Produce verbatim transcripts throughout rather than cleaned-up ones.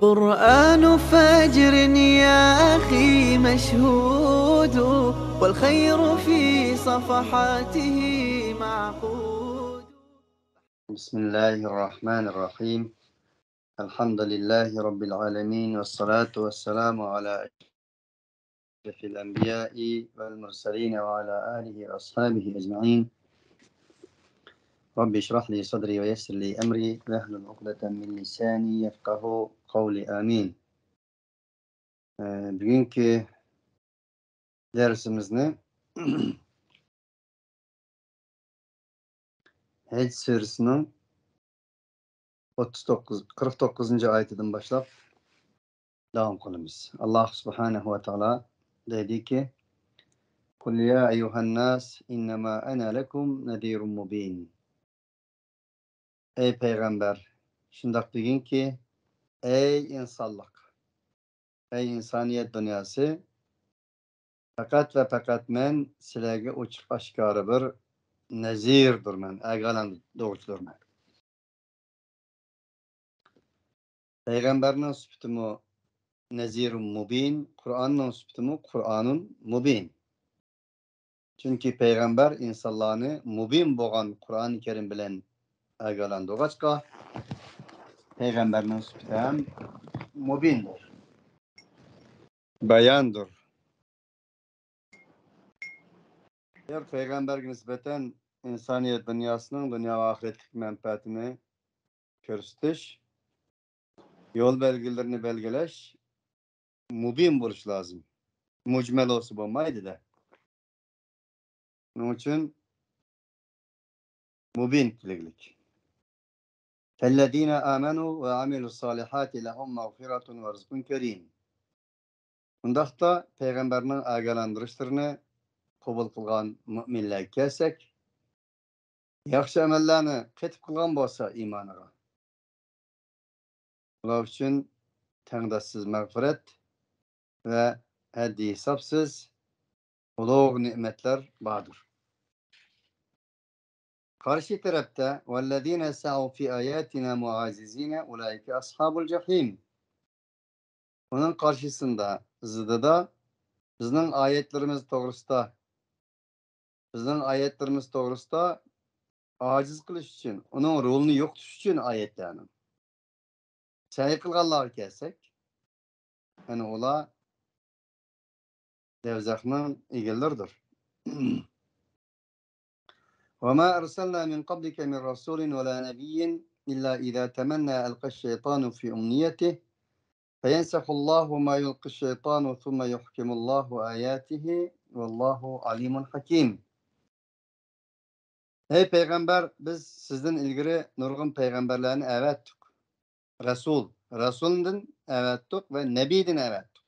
قرآن فجر يا أخي مشهود، والخير في صفحاته معقود. بسم الله الرحمن الرحيم. الحمد لله رب العالمين، والصلاة والسلام على أشرف الأنبياء والمرسلين وعلى آله وأصحابه أجمعين. رب اشرح لي صدري ويسر لي أمري واحلل عقدة من لساني يفقهوا قولي. آمين. ئە، بۈگۈنكى دەرسىمىزنى ھەج سۈرىسىنىڭ ئوتتۇز توققۇز، قىرىق توققۇزىنچى ئايىتىدىن باشلاپ داۋام قىلىمىز. ئاللاھ سۇبھانەھۇ ۋە تائالا دەيدىكى، قل يا أيها الناس إنما أنا لكم نذير مبين. ئەي پەيغەمبەر، شۇنداق دېگىنكى، ئەي ئىنسانلىق، ئەي ئىنسانىيەت دۇنياسى، پەقەت ۋە پەقەت مەن سىلەرگە ئوچۇق ئاشكارا بىر نەزىردۇرمەن، ئاگاھلاندۇرغۇچىدۇرمەن. پەيغەمبەرنىڭ سۈپىتىمۇ نەزىرۇن مۇبىن، قۇرئاننىڭ سۈپىتىمۇ قۇرئانۇن مۇبىن. چۈنكى پەيغەمبەر ئىنسانلارنى مۇبىن بولغان قۇرئانى كەرىم بىلەن ئاگاھلاندۇرغاچقا، پەيغەمبەرنىڭ سۈپىتى ھەم مۇبىندۇر، باياندۇر. ئەگەر پەيغەمبەرگە نىسبەتەن ئىنسانىيەت دۇنياسىنىڭ دۇنيا ۋە ئاخىرەتلىك مەنپەئەتىنى كۆرسىتىش، يول بەلگىلىرىنى بەلگىلەش مۇبىن بولۇشى لازىم. مۇجمەل بولسا بولمايدۇ-دە. شۇنىڭ ئۈچۈن مۇبىن كېلىگلىك. فالذين آمنوا وعملوا الصالحات لهم مغفرة ورزق كريم. ئۇنداقتا پەيغەمبەرنىڭ ئاگاھلاندۇرۇشلىرىنى قوبۇل قىلغان مۇئمىنلەرگە كەلسەك، ياخشى ئەمەللەرنى قېتىپ قىلغان بولسا ئىمانىغا، ئۇلار ئۈچۈن تەڭداشسىز مەغپىرەت ۋە ھەددى ھېسابسىز ئۇلۇغ نېمەتلەر باردۇر. قارشى تەرەپتە، والذين سعوا في آياتنا معاجزين أولئك أصحاب الجحيم. ئۇنىڭ قارشىسىندا، زىدىدا، بىزنىڭ ئايەتلىرىمىز توغرىسىدا، بىزنىڭ ئايەتلىرىمىز توغرىسىدا ئاجىز قىلىش ئۈچۈن، ئۇنىڭ رولىنى يوقىتىش ئۈچۈن ئايەتلەرنىڭ سەي قىلغانلارغا كەلسەك، يەنى ئۇلار دوزاخنىڭ ئىگىلىرىدۇر. وما أرسلنا من قبلك من رسول ولا نبي إلا إذا تمنى ألقى الشيطان في أمنيته فينسخ الله ما يلقي الشيطان ثم يحكم الله آياته والله عليم حكيم. ھەي پەيغەمبەر، بىز سىزدىن ئىلگىرى نۇرغۇن پەيغەمبەرلەرنى ئەۋەتتۇق. رەسۇل، رەسۇلدىن ئەۋەتتۇق ۋە نەبىدىن ئەۋەتتۇق.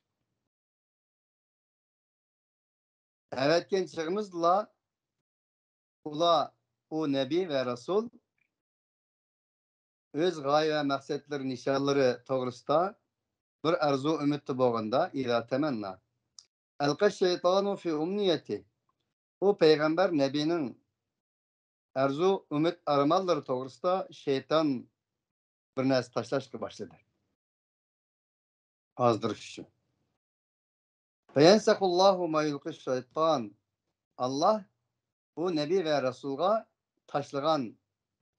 ئەۋەتكەن چېغىمىزدىلا ئۇلار، ئۇ نەبى ۋە رەسۇل، ئۆز غايە ۋە مەقسەتلىرى، نىشانلىرى توغرىسىدا بىر ئارزۇ ئۈمىدتە بولغاندا، إذا تمنى ألقى الشيطان في أمنيته، ئۇ پەيغەمبەر نەبىنىڭ ئارزۇ، ئۈمىد، ئارمانلىرى توغرىسىدا شەيتان بىر نەرسە تاشلاشقا باشلىدى. ئازدۇرۇش ئۈچۈن. فينسخ الله ما يلقي الشيطان. ئاللاھ بۇ نەبى ۋە رەسۇلغا تاشلىغان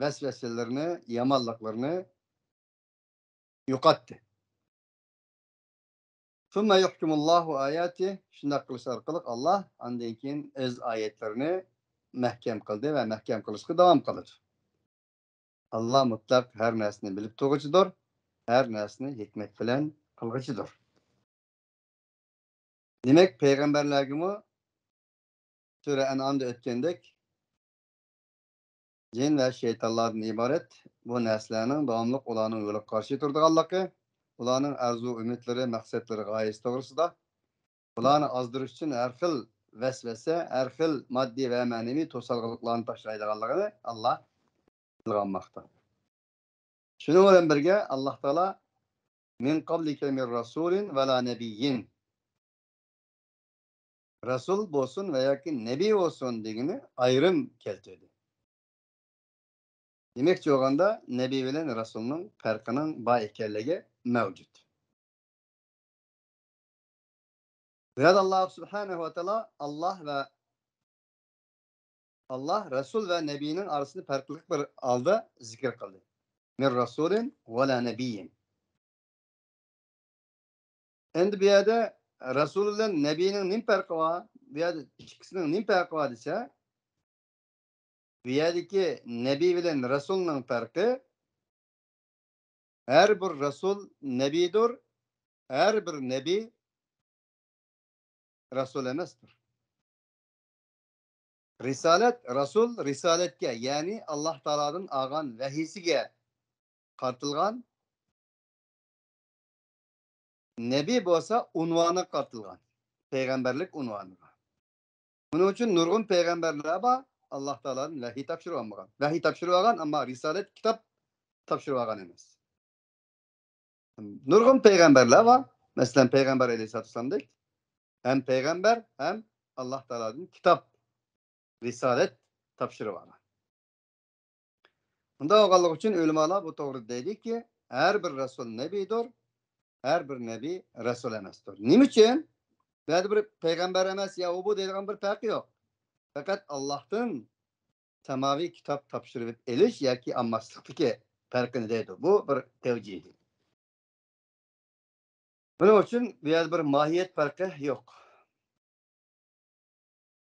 ۋەسۋەسىلىرىنى، يامانلىقلىرىنى يوقاتتى. ثم يحكم الله آياته. شۇنداق قىلىش ئارقىلىق ئاللاھ ئاندىن كېيىن ئۆز ئايەتلىرىنى مەھكەم قىلدى ۋە مەھكەم قىلىشقا داۋام قىلىدۇ. ئاللاھ مۇتلەق ھەر نەرسىنى بىلىپ تۇرغۇچىدۇر، ھەر نەرسىنى ھېكمەت بىلەن قىلغۇچىدۇر. دېمەك، پەيغەمبەرلەرگىمۇ سۈرە ئەنئامدا ئۆتكەندەك، جىن ۋە شەيتانلاردىن ئىبارەت بۇ نەرسىلەرنىڭ داۋاملىق ئۇلارنىڭ يولىغا قارشى تۇرىدىغانلىقى، ئۇلارنىڭ ئارزۇ، ئۈمىدلىرى، مەقسەتلىرى، غايىسى توغرىسىدا، بۇلارنى ئازدۇرۇش ئۈچۈن ھەر خىل ۋەسۋەسە، ھەر خىل ماددىي ۋە مەنىۋى توسالغۇلۇقلارنى تاشلايدىغانلىقىنى ئاللاھ ئىلغاماقتا. شۇنىڭ بىلەن بىرگە، ئاللاھ تائالا من قبلك من رسول ولا نبي، رەسۇل بولسۇن ۋە ياكى نەبىي بولسۇن دېگىنى ئايرىم كەلتۈردى. دېمەكچى بولغاندا، نەبىي بىلەن رەسۇلنىڭ پەرقىنىڭ بار ئىكەنلىكى مەۋجۇت. بۇ يەردە ئاللاھ سۇبھانەھۇ ۋە تائالا ئاللاھ ۋە ئاللاھ رەسۇل ۋە نەبىينىڭ ئارىسىنى پەرقلىق بىر ھالدا زىكىر قىلدى. مىن رەسۇلىن ۋە لا نەبىيين. ئەمدى بۇ يەردە رەسۇل بىلەن نەبىينىڭ نېمە پەرقى بار؟ بۇ يەردە ئىككىسىنىڭ نېمە پەرقى بار دېسە، بۇ يەردىكى نەبىي بىلەن رەسۇلنىڭ پەرقى، ھەر بىر رەسۇل نەبىيدۇر، ھەر بىر نەبىي رەسۇل ئەمەستۇر. رىسالەت، رەسۇل رىسالەتكە، يەنى ئاللاھ تائالادىن ئالغان ۋەھىيسىگە قارىتىلغان، نەبىي بولسا ئۇنۋانىغا قارىتىلغان، پەيغەمبەرلىك ئۇنۋانىغا. بۇنىڭ ئۈچۈن نۇرغۇن پەيغەمبەرلەر بار، ئاللاھ تائالادىن ۋەھىي تاپشۇرۇۋالمىغان. ۋەھىي تاپشۇرۇۋالغان، ئەمما رىسالەت كىتاب تاپشۇرۇۋالغان ئەمەس. نۇرغۇن پەيغەمبەرلەر بار. مەسىلەن، پەيغەمبەر ئەلەيھىسسالاتۇ ۋەسسالامدەك ھەم پەيغەمبەر، ھەم ئاللاھ تائالادىن كىتاب، رىسالەت تاپشۇرۇۋالغان. بۇنداق بولغانلىقى ئۈچۈن ئۆلىمالار بۇ توغرىدا دەيدۇكى، ھەر بىر رەسۇل نەبىيدۇر، ھەر بىر نەبىي رەسۇل ئەمەستۇر. نېمە ئۈچۈن؟ بۇ يەردە بىر پەيغەمبەر ئەمەس، يا ئۇ بۇ دەيدىغان بىر پەرقى يوق. پەقەت ئاللاھتىن ساماۋىي كىتاب تاپشۇرۇپ ئېلىش ياكى ئالماسلىقتىكى پەرقىنى دەيدۇ. بۇ بىر تەۋجىھ. بۇنىڭ ئۈچۈن بۇ يەردە بىر ماھىيەت پەرقى يوق.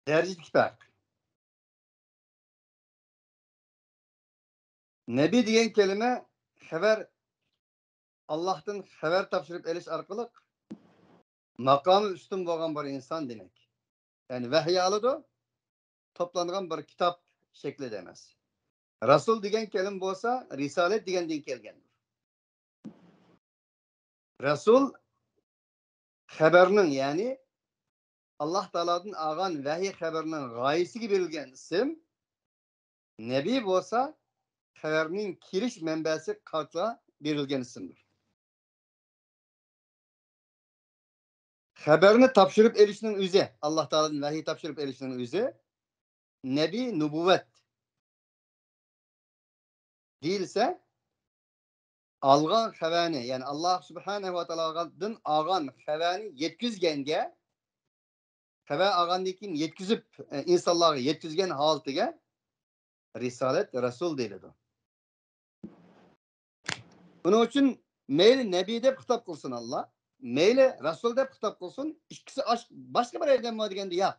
دەرىجىدىكى پەرق. نەبىي دېگەن كەلىمە خەۋەر، ئاللاھتىن خەۋەر تاپشۇرۇپ ئېلىش ئارقىلىق ماقامى ئۈستۈن بولغان بىر ئىنسان دېمەك. يەنى ۋەھىي ئالىدۇ، توپلانغان بىر كىتاب شەكلىدە ئەمەس. رەسۇل دېگەن كەلىمە بولسا رىسالەت دېگەندىن كەلگەندۇر. رەسۇل خەۋەرنىڭ، يەنى ئاللاھ تائالادىن ئالغان ۋەھىي خەۋىرىنىڭ غايىسىگە بېرىلگەن ئىسىم، نەبىي بولسا خەۋەرنىڭ كېلىش مەنبەسى قارىتىلغان بېرىلگەن ئىسىمدۇر. خەۋەرنى تاپشۇرۇپ ئېلىشنىڭ ئۆزى، ئاللاھ تائالادىن ۋەھىي تاپشۇرۇپ ئېلىشنىڭ ئۆزى نەبىي، نۇبۇۋۋەت دېيىلسە، ئالغان خەۋەرنى، يەنى ئاللاھ سۇبھانەھۇ ۋە تائالادىن ئالغان خەۋەرنى يەتكۈزگەنگە، خەۋەر ئالغاندىن كېيىن يەتكۈزۈپ، ئە، ئىنسانلارغا يەتكۈزگەن ھالىتىگە رىسالەت، رەسۇل دېيىلىدۇ. بۇنىڭ ئۈچۈن مەيلى نەبىي دەپ خىتاب قىلسۇن ئاللاھ، مەيلى رەسۇل دەپ خىتاب قىلسۇن، ئىككىسى ئاش-، باشقا بىر ئادەممۇ دېگەندە ياق.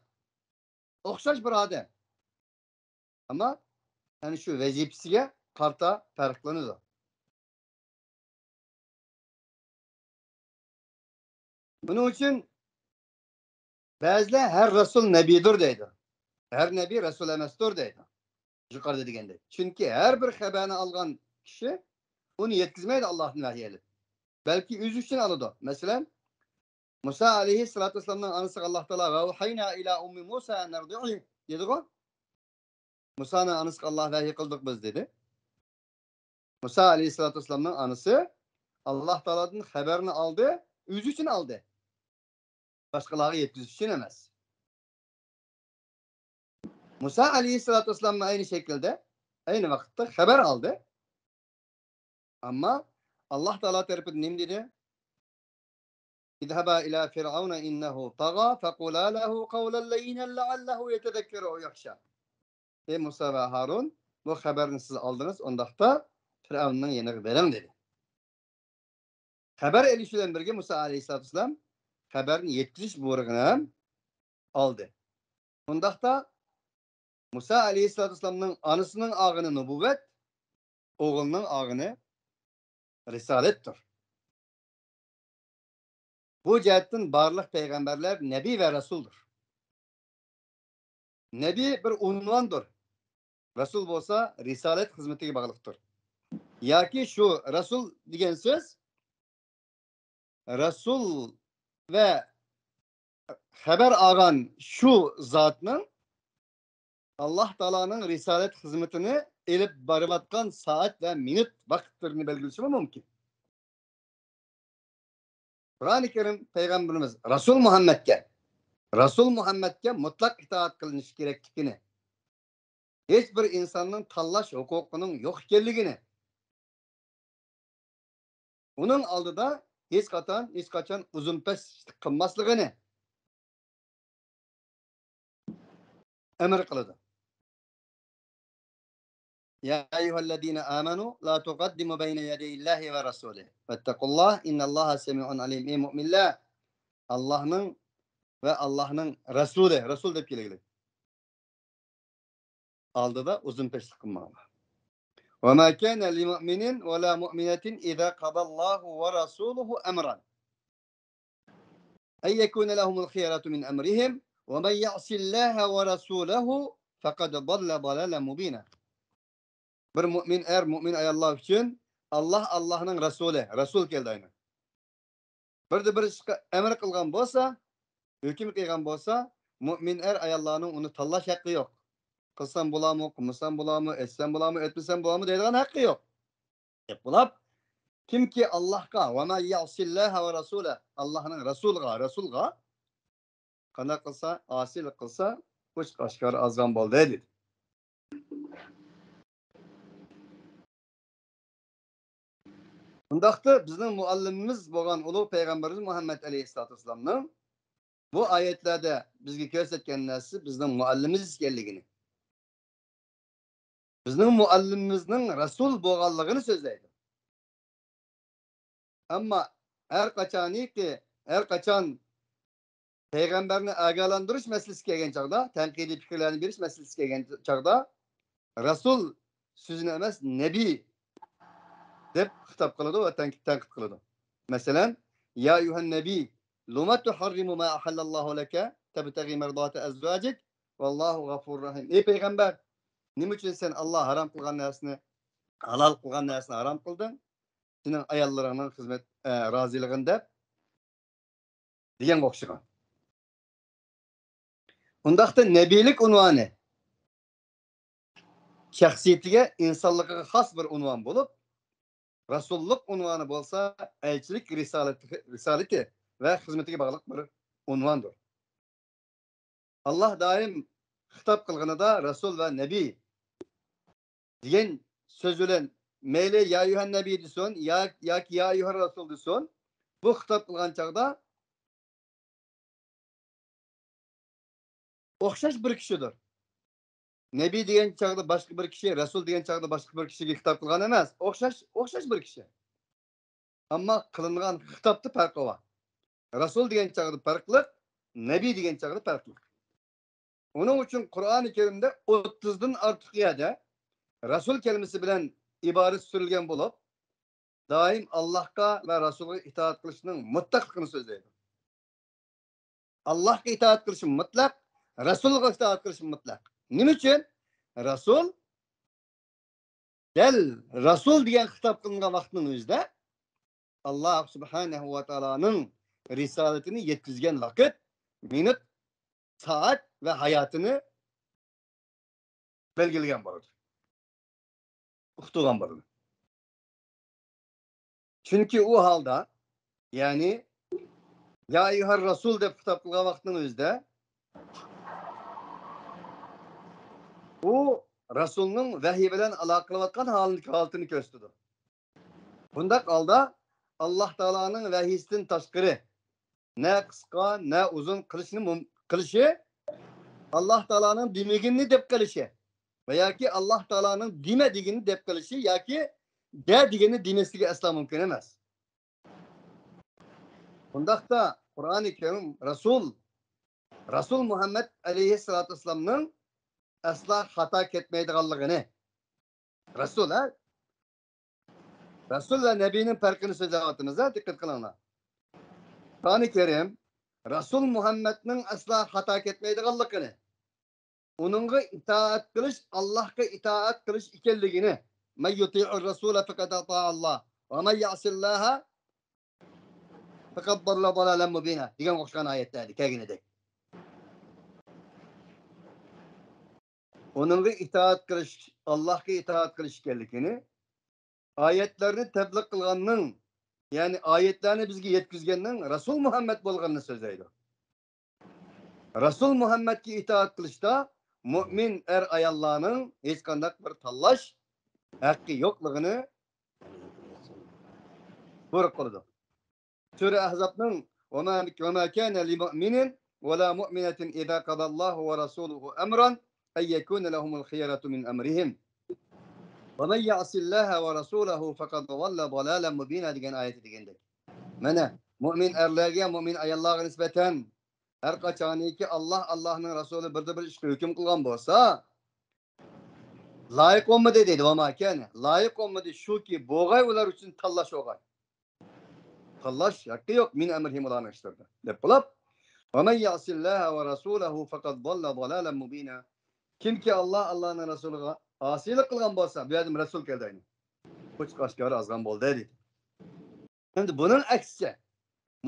ئوخشاش بىر ئادەم. ئەمما يەنى شۇ ۋەزىپىسىگە قارىتا پەرقلىنىدۇ. بۇنىڭ ئۈچۈن بەزىلەر ھەر رەسۇل نەبىيدۇر دەيدۇ. ھەر نەبىي رەسۇل ئەمەستۇر دەيدۇ. يۇقىرىدا دېگەندەك. چۈنكى ھەر بىر خەۋەرنى ئالغان كىشى ئۇنى يەتكۈزمەيدۇ ئاللاھتىن ۋەھىي ئېلىپ. بەلكى ئۆزى ئۈچۈن ئالىدۇ. مەسىلەن، مۇسا ئەلەيھىسسالاتۇ ۋەسسالامنىڭ ئانىسىغا ئاللاھ تائالا «ۋەئەۋھەينا ئىلا ئۇممى مۇسا ئەن ئەرضىئىھ» دېدىغۇ. مۇسانىڭ ئانىسىغا ئاللاھ ۋەھىي قىلدۇق بىز دېدى. مۇسا ئەلەيھىسسالاتۇ ۋەسسالامنىڭ ئانىسى ئاللاھ تائالادىن خەۋەرنى ئالدى، ئۆزى ئۈچۈن ئالدى. باشقىلارغا يەتكۈزۈش ئۈچۈن ئەمەس. مۇسا ئەلەيھىسسالاتۇ ۋەسسالاممۇ ئەينى شەكىلدە، ئەينى ۋاقىتتا خەۋەر ئالدى. ئەمما ئاللاھ تائالا تەرىپىدىن نېمە دېدى؟ «اذهبا إلى فرعون إنه طغى فقولا له قولا لينا لعله يتذكر أو يخشى». ئەي مۇسا ۋە ھارۇن، بۇ خەۋەرنى سىز ئالدىڭىز، ئۇنداقتا پىرئەۋننىڭ يېنىغا بېرىڭ دېدى. خەۋەر ئېلىش بىلەن بىرگە مۇسا ئەلەيھىسسالاتۇ ۋەسسالام خەۋەرنى يەتكۈزۈش بۇيرۇقىنى ھەم ئالدى. ئۇنداقتا مۇسا ئەلەيھىسسالاتۇ ۋەسسالامنىڭ ئانىسىنىڭ ئالغىنى نۇبۇۋۋەت، ئوغلىنىڭ ئالغىنى رىسالەتتۇر. بۇ جەھەتتىن بارلىق پەيغەمبەرلەر نەبىي ۋە رەسۇلدۇر. نەبىي بىر ئۇنۋاندۇر. رەسۇل بولسا رىسالەت خىزمىتىگە باغلىقتۇر. ياكى شۇ رەسۇل دېگەن سۆز رەسۇل ۋە خەۋەر ئالغان شۇ زاتنىڭ ئاللاھ تائالانىڭ رىسالەت خىزمىتىنى ئېلىپ بارىۋاتقان سائەت ۋە مىنۇت ۋاقىتلىرىنى بەلگىلىشىمۇ مۇمكىن. قۇرئانى كەرىم پەيغەمبىرىمىز رەسۇل مۇھەممەدكە، رەسۇل مۇھەممەدكە مۇتلەق ئىتائەت قىلىنىشى كېرەكلىكىنى، ھېچ بىر ئىنساننىڭ تاللاش ھوقۇقىنىڭ يوق ئىكەنلىكىنى، ئۇنىڭ ئالدىدا ھېچقاچان، ھېچقاچان ئۇزۇن پەسلىك قىلماسلىقىنى ئەمر قىلىدۇ. يا أيها الذين آمنوا لا تقدموا بين يدي الله ورسوله واتقوا الله إن الله سميع عليم. ئەي مۆمىنلەر، ئاللاھنىڭ ۋە ئاللاھنىڭ رەسۇلى، رەسۇل دەپ كېلەيلى، ئالدىدا ئۇزۇن پەسلىك قىلماڭلار. وما كان لمؤمن ولا مؤمنة إذا قضى الله ورسوله أمرا أن يكون لهم الخيرة من أمرهم ومن يعص الله ورسوله فقد ضل ضلالا مبينا. بىر مۆمىن ئەر، مۆمىن ئاياللار ئۈچۈن ئاللاھ، ئاللاھنىڭ رەسۇلى، رەسۇل كەلدى ئاينى، بىردە بىر ئىشقا ئەمر قىلغان بولسا، ھۆكۈم قىلغان بولسا، مۆمىن ئەر ئاياللارنىڭ ئۇنى تاللاش ھەققى يوق. قىلسام بولامۇ، قىلمىسام بولامۇ، ئېيتسام بولامۇ، ئېيتمىسام بولامۇ دەيدىغان ھەققى يوق. گەپ بولاپ، كىمكى ئاللاھقا، ومن يعص الله ورسوله، ئاللاھنىڭ رەسۇلىغا، رەسۇلغا قانداق قىلسا، ئاسىيلىق قىلسا، ئوچۇق ئاشكارا ئازغان بولدى، دېدى. ئۇنداقتا بىزنىڭ مۇئەللىمىمىز بولغان ئۇلۇغ پەيغەمبىرىمىز مۇھەممەد ئەلەيھىسسالاتۇ ۋەسسالامنىڭ بۇ ئايەتلەردە بىزگە كۆرسەتكەن نەرسىسى بىزنىڭ مۇئەللىمىمىز ئىكەنلىكىنى، بىزنىڭ مۇئەللىمىمىزنىڭ رەسۇل بولغانلىقىنى سۆزلەيدۇ. ئەمما ھەر قاچانىكى، ھەر قاچان پەيغەمبەرنى ئاگاھلاندۇرۇش مەسىلىسى كەلگەن چاغدا، تەنقىدىي پىكىرلەرنى بېرىش مەسىلىسى كەلگەن چاغدا، رەسۇل سۆزىنى ئەمەس، نەبىي دەپ خىتاب قىلىدۇ ۋە تەنقىد، تەنقىد قىلىدۇ. مەسىلەن، يا أيها النبي لم تحرم ما أحل الله لك تبتغي مرضات أزواجك والله غفور رحيم. ئەي پەيغەمبەر، نېمە ئۈچۈن سەن ئاللاھ ھارام قىلغان نەرسىنى، ھالال قىلغان نەرسىنى ھارام قىلدىڭ؟ سېنىڭ ئاياللىرىڭنىڭ خىزمەت، ئە، رازىلىقىنى دەپ، دېگەنگە ئوخشىغان. ئۇنداقتا نەبىيلىك ئۇنۋانى شەخسىيىتىگە، ئىنسانلىقىغا خاس بىر ئۇنۋان بولۇپ، رەسۇللۇق ئۇنۋانى بولسا ئەلچىلىك رىسالىتى، رىسالىتى ۋە خىزمىتىگە باغلىق بىر ئۇنۋاندۇر. ئاللاھ دائىم خىتاب قىلغىنىدا رەسۇل ۋە نەبىي دېگەن سۆز بىلەن، مەيلى يا ئەييۇھەن نەبىي دېسۇن، يا، ياكى يا ئەييۇھەر رەسۇل دېسۇن، بۇ خىتاب قىلغان چاغدا ئوخشاش بىر كىشىدۇر. نەبىي دېگەن چاغدا باشقا بىر كىشى، رەسۇل دېگەن چاغدا باشقا بىر كىشىگە خىتاب قىلغان ئەمەس. ئوخشاش، ئوخشاش بىر كىشى. ئەمما قىلىنغان خىتابتا پەرقى بار. رەسۇل دېگەن چاغدا پەرقلىق، نەبىي دېگەن چاغدا پەرقلىق. ئۇنىڭ ئۈچۈن قۇرئانى كەرىمدە ئوتتۇزدىن ئارتۇق يەردە رەسۇل كەلىمىسى بىلەن ئىبارە سۈرۈلگەن بولۇپ، دائىم ئاللاھقا ۋە رەسۇلغا ئىتائەت قىلىشنىڭ مۇتلەقلىقىنى سۆزلەيدۇ. ئاللاھقا ئىتائەت قىلىش مۇتلەق، رەسۇلغا ئىتائەت قىلىش مۇتلەق. نېمە ئۈچۈن؟ رەسۇل، دەل رەسۇل دېگەن خىتاب قىلىنغان ۋاقىتنىڭ ئۆزىدە ئاللاھ سۇبھانەھۇ ۋە تائالانىڭ رىسالىتىنى يەتكۈزگەن ۋاقىت، مىنۇت، سائەت ۋە ھاياتىنى بەلگىلىگەن بولىدۇ. ئۇقتۇرغان بولىدۇ. چۈنكى ئۇ ھالدا، يەنى يا ئەييۇھەر رەسۇل دەپ خىتاب قىلغان ۋاقىتنىڭ ئۆزىدە ئۇ رەسۇلنىڭ ۋەھىي بىلەن ئالاقە قىلىۋاتقان ھالىتىنى كۆرسىتىدۇ. بۇنداق ھالدا ئاللاھ تائالانىڭ ۋەھىيسىدىن تاشقىرى نە قىسقا، نە ئۇزۇن قىلىشنى مۇم-، قىلىشى، ئاللاھ تائالانىڭ دېمىگىنىنى دەپ قېلىشى ۋە ياكى ئاللاھ تائالانىڭ دېمە دېگىنىنى دەپ قېلىشى ياكى دە دېگىنىنى دېمەسلىكى ئەسلا مۇمكىن ئەمەس. بۇنداقتا قۇرئانى كەرىم رەسۇل، رەسۇل مۇھەممەد ئەلەيھىسسالاتۇ ۋەسسالامنىڭ ئەسلا خاتا كەتمەيدىغانلىقىنى، رەسۇل، ھە؟ رەسۇل ۋە نەبىينىڭ پەرقىنى سۆزلەۋاتىمىز، ھە؟ دىققەت قىلىڭلار. قۇرئانى كەرىم رەسۇل مۇھەممەدنىڭ ئەسلا خاتا كەتمەيدىغانلىقىنى، ئۇنىڭغا ئىتائەت قىلىش، ئاللاھقا ئىتائەت قىلىش ئىكەنلىكىنى، مەن يۇتىئۇر رەسۇلە فەقەد ئاتائاللاھ ۋە مەن يەئسىللاھە فەقەد ضەللە ضەلالەن مۇبىنا دېگەنگە ئوخشىغان ئايەتلەردە كەلگىنىدەك. ئۇنىڭغا ئىتائەت قىلىش، ئاللاھقا ئىتائەت قىلىش ئىكەنلىكىنى، ئايەتلەرنى تەبلىغ قىلغاننىڭ، يەنى ئايەتلەرنى بىزگە يەتكۈزگەننىڭ رەسۇل مۇھەممەد بولغىنىنى سۆزلەيدۇ. رەسۇل مۇھەممەدكە ئىتائەت قىلىشتا مۆمىن ئەر-ئاياللارنىڭ ھېچقانداق بىر تاللاش ھەققى يوقلۇقىنى بۇيرۇق قىلىدۇ. سۈرە ئەھزابنىڭ، وما، وما كان لمؤمن ولا مؤمنة إذا قضى الله ورسوله أمرا أن يكون لهم الخيرة من أمرهم ومن يعص الله ورسوله فقد ضل ضلالا مبينا دېگەن ئايىتى دېگەندەك. مانا، مۆمىن ئەرلەرگە، مۆمىن ئاياللارغا نىسبەتەن ھەر قاچانكى ئاللاھ، ئاللاھنىڭ رەسۇلى بىردە بىر ئىشقا ھۆكۈم قىلغان بولسا، لايىق بولمىدى دەيدۇ، ۋەما كان. لايىق بولمىدى، شۇكى، بولغاي ئۇلار ئۈچۈن تاللاش بولغاي. تاللاش ھەققى يوق، مىن ئەمرىھىم، ئۇلارنىڭ ئىشلىرىدا، دەپ بولۇپ، ۋەمەن يەئسىللاھە ۋە رەسۇلەھۇ فەقەد ضەللە ضەلالەن مۇبىنا. كىمكى ئاللاھ، ئاللاھنىڭ رەسۇلىغا ئاسىيلىق قىلغان بولسا، بۇ يەردە رەسۇل كەلدى ئەينى. ئوچۇق ئاشكارا ئازغان بولدى، دېدى. ئەمدى بۇنىڭ ئەكسىچە،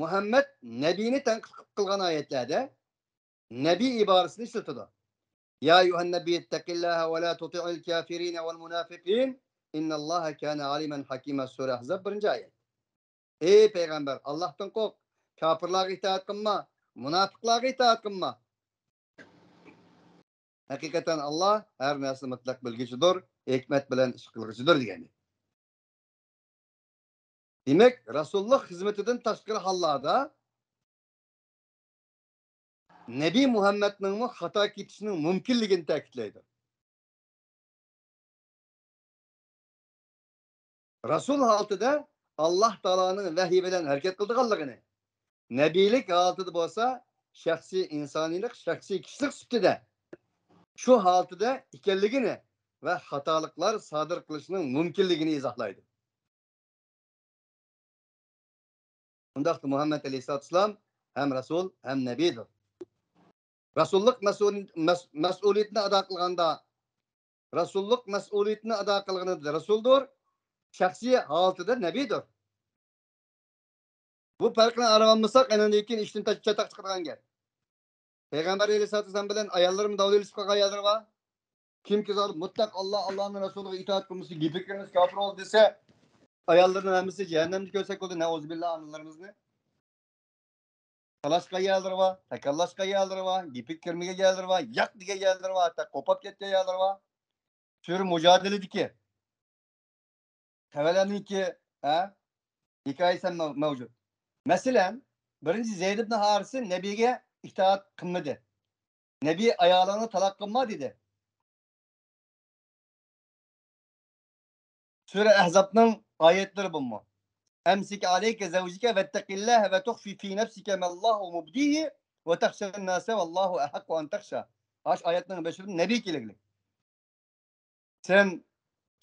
مۇھەممەد نەبىينى تەنقىد قىلغان ئايەتلەردە نەبىي ئىبارىسىنى ئىشلىتىدۇ. يا أيها النبي اتق الله ولا تطع الكافرين والمنافقين إن الله كان عليما حكيما. سۈرە ئەھزاب، بىرىنچى ئايەت. ئەي پەيغەمبەر، ئاللاھتىن قورق، كاپىرلارغا ئىتائەت قىلما، مۇناپىقلارغا ئىتائەت قىلما. ھەقىقەتەن ئاللاھ ھەر نەرسىنى مۇتلەق بىلگۈچىدۇر، ھېكمەت بىلەن ئىش قىلغۇچىدۇر دېگەن. دېمەك، رەسۇللۇق خىزمىتىدىن تاشقىرى ھاللاردا نەبى مۇھەممەدنىڭمۇ خاتا كېتىشىنىڭ مۇمكىنلىكىنى تەكىتلەيدۇ. رەسۇل ھالىتىدە ئاللاھ تائالانىڭ ۋەھيى بىلەن ھەرىكەت قىلىدىغانلىقىنى، نەبىيلىك ھالىتىدە بولسا شەخسىي ئىنسانىيلىق، شەخسىي كىشىلىك سۈپىتىدە شۇ ھالىتىدە ئىكەنلىكىنى ۋە خاتالىقلار سادىر قىلىشىنىڭ مۇمكىنلىكىنى ئىزاھلايدۇ. ئۇنداقتا مۇھەممەد ئەلەيھىسسالاتۇ ۋەسسالام ھەم رەسۇل، ھەم نەبىدۇر. رەسۇللۇق مەسئۇل-، مەس-، مەسئۇلىيىتىنى ئادا قىلغاندا، رەسۇللۇق مەسئۇلىيىتىنى ئادا قىلغىنىدا رەسۇلدۇر، شەخسىي ھالىتىدە نەبىدۇر. بۇ پەرقنى ئارىۋالمىساق، ئەنىڭدىن كېيىن ئىشتىن چاتاق چىقىدىغان گەپ. پەيغەمبەر ئەلەيھىسسالاتۇ ۋەسسالام بىلەن ئاياللىرىمۇ داۋلىشىپ قالغان ئاياللىرى بار. كىمكى زادى مۇتلەق ئاللا، ئاللانىڭ رەسۇلىغا ئىتائەت قىلمىسا، گېپى كىرمىسە، كاپىر بولدى دېسە، ئاياللىرىنىڭ ھەممىسى جەھەننەمدە كۆرسەك بولدى، نەئۇزۇبىللا، ئانىلىرىمىزنى. تالاشقان يەرلىرى بار، تاكاللاشقان يەرلىرى بار، گېپى كىرمىگەن يەرلىرى بار، ياق دېگەن يەرلىرى بار، ھەتتا قوپاپ كەتكەن يەرلىرى بار. سۈرە مۇجادىلىدىكى خەۋەلەرنىڭكى، ھە، ھېكايىسى ھەم مەۋ-، مەۋجۇت. مەسىلەن، بىرىنچى زەيد ئىبن ھارىسى نەبىگە ئىتائەت قىلمىدى. نەبى ئايالىڭنى تالاق قىلما دېدى. سۈرە ئەھزابنىڭ ئايەتلىرى بۇمۇ. ئەمسىك ئەلەيكە زەۋجىكە ۋەتتەقىللاھە ۋە تۇخفى فى نەفسىكە مەللاھۇ مۇبدىھى ۋە تەخشەن ناسە ۋەللاھۇ ئەھەققۇ ئەن تەخشا. ئاشۇ ئايەتنىڭ بېشىدا نەبى كېلىگلىك. سەن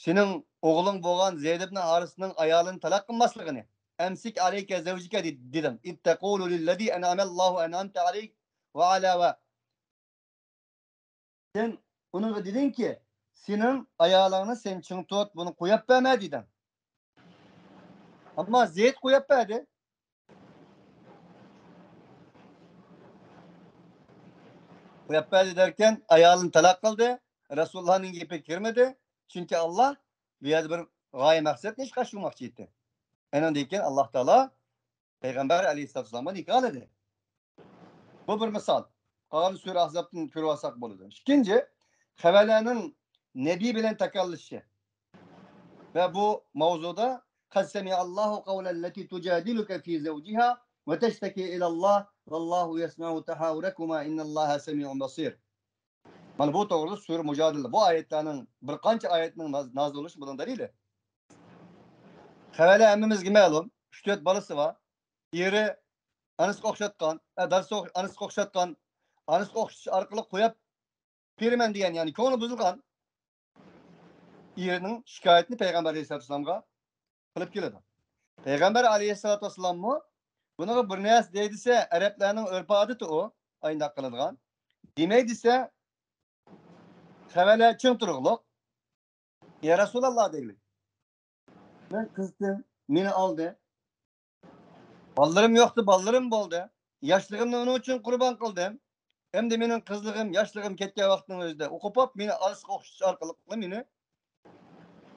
سېنىڭ ئوغلۇڭ بولغان زەيد ئىبن ھارىسنىڭ ئايالىنى تالاق قىلماسلىقىنى، ئەمسىك ئەلەيكە زەۋجىكە دېدىڭ. ئىز تەقۇلۇ لىللەزى ئەنئەمەللاھۇ ئەنئەمتە ئەلەيك ۋە ئەلا ۋە. سەن ئۇنىڭغا دېدىڭكى، سېنىڭ ئايالىڭنى سەن چىڭ تۇت، بۇنى قويۇپ بەرمە دېدىڭ. ئەمما زەيد قويۇپ بەردى. قويۇپ بەردى دەركەن، ئايالىنى تالاق قىلدى. رەسۇلۇللانىڭ گېپىگە كىرمىدى. چۈنكى ئاللا بۇ يەردە بىر غايە مەقسەتنى ئىشقا ئاشۇرماقچى ئىدى. ئەنىڭدىن كېيىن ئاللا تائالا پەيغەمبەر ئەلەيھىسسالاتۇ ۋەسسالامغا نىكاھلىدى. بۇ بىر مىسال. قالغان سۈرە ئەھزابتىن كۆرۈۋالساق بولىدۇ. ئىككىنچى، خەۋەلەنىڭ نەبى بىلەن تاكاللىشىشى. ۋە بۇ ماۋزۇدا، قەد سەمىئەللاھۇ قەۋلەللەتى تۇجادىلۇكە فى زەۋجىھا ۋە تەشتەكى ئىلەللاھ ۋەللاھۇ يەسمەئۇ تەھاۋۇرەكۇما ئىننەللاھە سەمىئۇن بەسىر. مانا بۇ توغرىدا سۈرە مۇجادىلە. بۇ ئايەتلەرنىڭ، بىر قانچە ئايەتنىڭ ناز-، نازىل بولۇشى بۇنىڭ دەلىلى. خەۋەلە ھەممىمىزگە مەلۇم، ئۈچ تۆت بالىسى بار. ئېرى ئانىسىغا ئوخشاتقان، ئە، دادىسىغا ئوخ-، ئانىسىغا ئوخشاتقان، ئانىسىغا ئوخشىتىش ئارقىلىق قويۇپ بېرىمەن دېگەن، يەنى كۆڭلى بۇزۇلغان ئېرىنىڭ شىكايىتىنى پەيغەمبەر ئەلەيھىسسالاتۇ ۋەسسالامغا قىلىپ كېلىدۇ. پەيغەمبەر ئەلەيھىسسالاتۇ ۋەسسالاممۇ بۇنىڭغا بىر نەرسە دەي دېسە، ئەرەبلەرنىڭ ئۆرپ-ئادىتى ئۇ، ئاينداق قىلىدىغان. دېمەي دېسە، خەۋەلە چىڭ تۇرۇقلۇق. يا رەسۇلاللا دەيلى. مەن قىزىتتىم، مېنى ئالدى. بالىلىرىم يوقتى، بالىلىرىم بولدى. ياشلىقىمنى ئۇنىڭ ئۈچۈن قۇربان قىلدىم. ئەمدى مېنىڭ قىزلىقىم، ياشلىقىم كەتكەن ۋاقىتنىڭ ئۆزىدە ئۇ قوپۇپ، مېنى ئانىسىغا ئوخشىتىش ئارقىلىق مېنى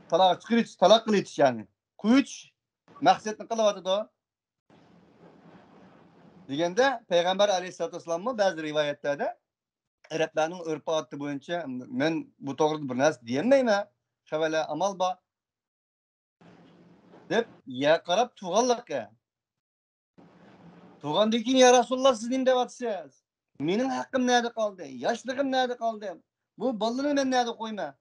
تالاغا چىقىرىۋېتىش، تالاق قىلىۋېتىش، يەنى قويۇۋېتىش مەقسەتنى قىلىۋاتىدۇ. دېگەندە، پەيغەمبەر ئەلەيھىسسالاتۇ ۋەسسالاممۇ بەزى رىۋايەتلەردە ئەرەبلەرنىڭ ئۆرپ-ئادىتى بويىچە مەن بۇ توغرىدا بىر نەرسە دېيەلمەيمەن. خەۋەلە ئامال بار. دەپ يەرگە قاراپ تۇرغانلىقى. تۇرغاندىن كېيىن، يا رەسۇلاللا، سىز نېمە دەۋاتىسىز؟ مېنىڭ ھەققىم نەدە قالدى؟ ياشلىقىم نەدە قالدى؟ بۇ بالىلارنى مەن نەدە قويىمەن؟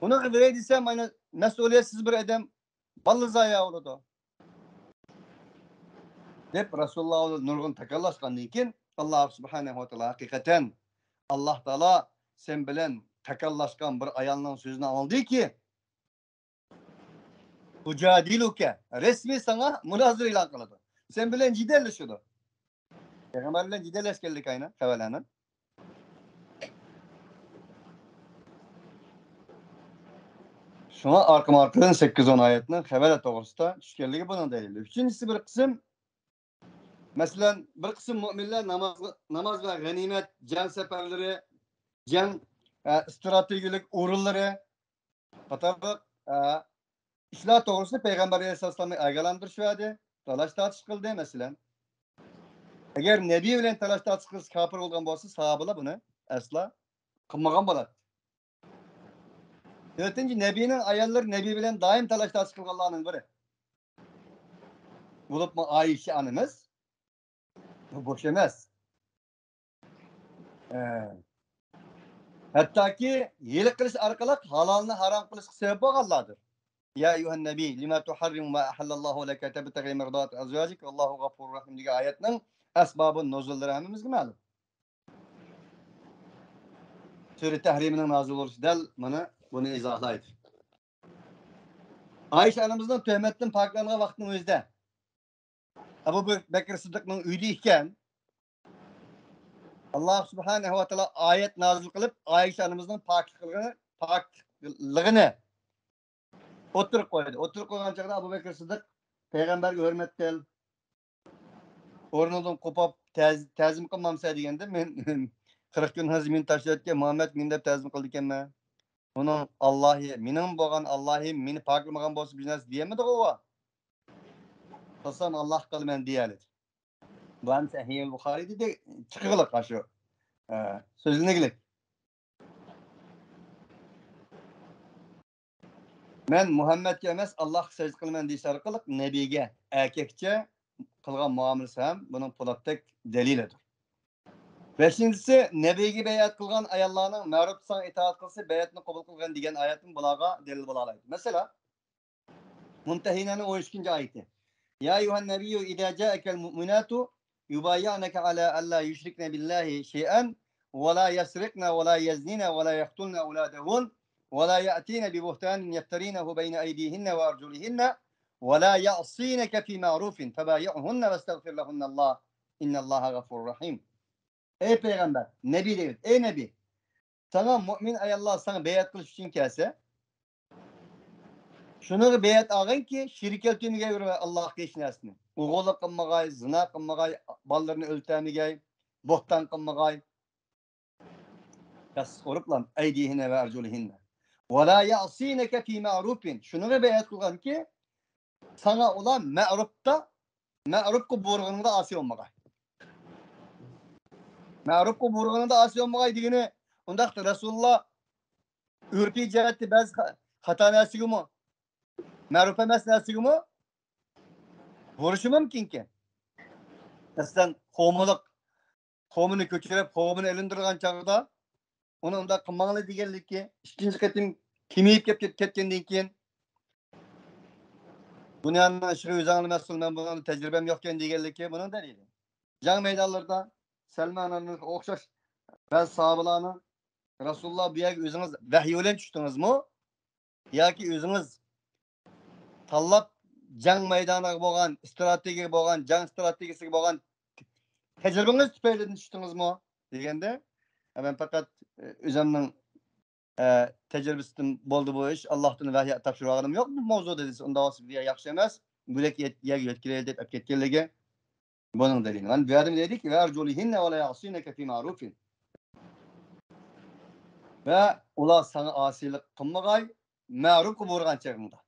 ئۇنىڭغا بېرەي دېسەم، مانا مەسئۇلىيەتسىز بىر ئادەم بالىلىرى زايە بولىدۇ. دەپ رەسۇلاللا نۇرغۇن تاكاللاشقاندىن كېيىن، ئاللا سۇبھانەھۇ ۋە تائالا ھەقىقەتەن، ئاللا تائالا سەن بىلەن تاكاللاشقان بىر ئايالنىڭ سۆزىنى ئاڭلىدىكى، تۇجادىلۇكە، رەسمىي ساڭا مۇنازىرە ئېلان قىلىدۇ. سەن بىلەن جېدەللىشىدۇ. پەيغەمبەر بىلەن جېدەللەشكەنلىك ئاينا خەۋەرلەرنىڭ. شۇڭا ئارقىمۇ ئارقىدىن سەككىز ئون ئايەتنىڭ خەۋەر توغرىسىدا چۈشكەنلىكى بۇنىڭ دەلىلى. ئۈچىنچىسى، بىر قىسىم، مەسىلەن، بىر قىسىم مۆمىنلەر ناماز، ناماز ۋە غەنىيمەت، جەڭ سەپەرلىرى، جەڭ، ئە، ئىستراتېگىيەلىك ئورۇنلىرى، قاتارلىق، ئە، ئىشلار توغرىسىدا پەيغەمبەر ئەلەيھىسسالامنى ئاگاھلاندۇرۇش بەردى، تالاش تارتىش قىلدى، مەسىلەن. ئەگەر نەبىي بىلەن تالاش تارتىش قىلسا كاپىر بولغان بولسا، ساھابىلار بۇنى ئەسلا قىلمىغان بولاتتى. تۆتىنچى، نەبىينىڭ ئاياللىرى نەبىي بىلەن دائىم تالاش تارتىش قىلغانلارنىڭ بىرى. بولۇپمۇ ئائىشە ئانىمىز بۇ بوش ئەمەس. ئە، ھەتتاكى ھىيلە قىلىش ئارقىلىق ھالالنى ھارام قىلىشقا سەۋەب بولغانلاردۇر. يا أيها النبي لم تحرم ما أحل الله لك تبتغي مرضات أزواجك والله غفور رحيم دېگەن ئايەتنىڭ ئەسبابى نۇزۇللىرى ھەممىمىزگە مەلۇم. سۈرە تەھرىمنىڭ نازىل بولۇشى دەل مانا بۇنى ئىزاھلايدۇ. ئائىشە ئانىمىزنىڭ تۆھمەتتىن پاكلانغان ۋاقتىنىڭ ئۆزىدە ئەبۇ بەكرى سىددىقنىڭ ئۆيىدە ئىكەن، ئاللا سۇبھانەھۇ ۋە تائالا ئايەت نازىل قىلىپ، ئائىشە ئانىمىزنىڭ پاكلىقىنى، پاكلىقىنى ئوتتۇرىغا قويدى. ئوتتۇرىغا قويغان چاغدا ئەبۇ بەكرى سىددىق پەيغەمبەرگە ھۆرمەت قىل، ئورنۇڭدىن قوپۇپ تەز-، تەزىم قىلمامسەن دېگەندە، مەن قىرىق كۈن ھەزىمىنى تاشلىۋەتكەن مۇھەممەد مېنى دەپ تەزىم قىلىدىكەنمەن. ئۇنىڭ ئاللاھى، مېنىڭ بولغان ئاللاھىم مېنى پاكلىمىغان بولسا بىر نەرسە دېيەلمىدىغۇ ئۇ. قىلسام ئاللاھقا قىلىمەن دېيەلىدى. بۇ ھەم سەھىھۇل بۇخارىيدا چىقىغلىق ئاشۇ، ئە، سۆزلىنىگلىك. مەن مۇھەممەدكە ئەمەس، ئاللاھقا سەجدە قىلىمەن دېيىش ئارقىلىق نەبىگە ئەركەكچە قىلغان مۇئامىلىسى ھەم بۇنىڭ پولاتتەك دەلىلىدۇر. بەشىنچىسى، نەبىگە بەيئەت قىلغان ئاياللارنىڭ مەرۇپتا ساڭا ئىتائەت قىلسا، بەيئەتنى قوبۇل قىلغىن دېگەن ئايەتمۇ بۇلارغا دەلىل بولالايدۇ. مەسىلەن، مۇمتەھىنەنىڭ ئون ئىككىنچى ئايىتى. يا أيها النبي إذا جاءك المؤمنات يبايعنك على أن لا يشركن بالله شيئا ولا يسرقن ولا يزنين ولا يقتلن أولادهن ولا يأتين ببهتان يفترينه بين أيديهن وأرجلهن ولا يعصينك في معروف فبايعهن واستغفر لهن الله إن الله غفور رحيم. ئەي پەيغەمبەر، نەبى دەيدۇ، ئەي نەبى، ساڭا مۇئمىن ئاياللار ساڭا بەيئەت قىلىش ئۈچۈن كەلسە، شۇنىڭغا بەيئەت ئالغىنكى، شېرىك كەلتۈرمىگەي بىر ئاللاھقا ھېچ نەرسىنى. ئوغرىلىق قىلمىغاي، زىنا قىلمىغاي، بالىلىرىنى ئۆلتۈرمىگەي، بوھتان قىلمىغاي. ياسسىز ئۇرۇپلا، أيديهن وأرجلهن. ولا يعصينك في معروف. شۇنىڭغا بەيئەت قىلغانكى، ساڭا ئۇلار مەرۇپتا، مەرۇپقا بۇيرۇغىنىڭدا ئاسىي بولمىغاي. مەرۇپقا بۇيرۇغىنىڭدا ئاسىي بولمىغاي دېگىنى، ئۇنداقتا رەسۇلۇللا ئۆرپىي جەھەتتە بەزى خا-، خاتا نەرسىگىمۇ، مەرۇپ ئەمەس نەرسىگىمۇ بۇيرۇشى مۇمكىنكەن. مەسىلەن، قومىلىق، قومىنى كۆچۈرۈپ، قومىنى ئېلىندۇرغان چاغدا، ئۇنى ئۇنداق قىلماڭلار دېگەنلىكى، ئىككىنچى قېتىم كېمىيىپ كەپ-، كەتكەندىن كېيىن، دۇنيانىڭ ئىشىغا ئۆزۈڭلار مەسئۇل، مەن بۇنىڭدا تەجرىبەم يوقكەن دېگەنلىكى بۇنىڭ دەلىلى. جەڭ مەيدانلىرىدا سەلمانغا ئوخشاش بەزى ساھابىلارنىڭ، رەسۇلۇللا، بۇ يەرگە ئۆزىڭىز ۋەھىي بىلەن چۈشتىڭىزمۇ؟ ياكى ئۆزىڭىز تاللاپ جەڭ مەيدانىغا بولغان، ئىستراتېگىيەگە بولغان، جەڭ ئىستراتېگىيەسىگە بولغان تەجرىبىڭىز تۈپەيلىدىن چۈشتىڭىزمۇ؟ دېگەندە، مەن پەقەت، ئۆزۈمنىڭ، ئە، تەجرىبىسىدىن بولدى بۇ ئىش، ئاللاھتىن ۋەھىي تاپشۇرۇۋالغىنىم يوق بۇ ماۋزۇدا دېسە، ئۇنداق بولسا بۇ يەر ياخشى ئەمەس، بۆلەك يەت-، يەرگە يۆتكىلەيلى دەپ ئەپ كەتكەنلىكى. بۇنىڭ دەلىلى. مانا بۇ يەردە دەيدۇكى، وأرجلهن ولا يعصينك في معروف. ۋە ئۇلار ساڭا ئاسىيلىق قىلمىغاي، مەرۇپقا بۇيرۇغان چېغىڭدا.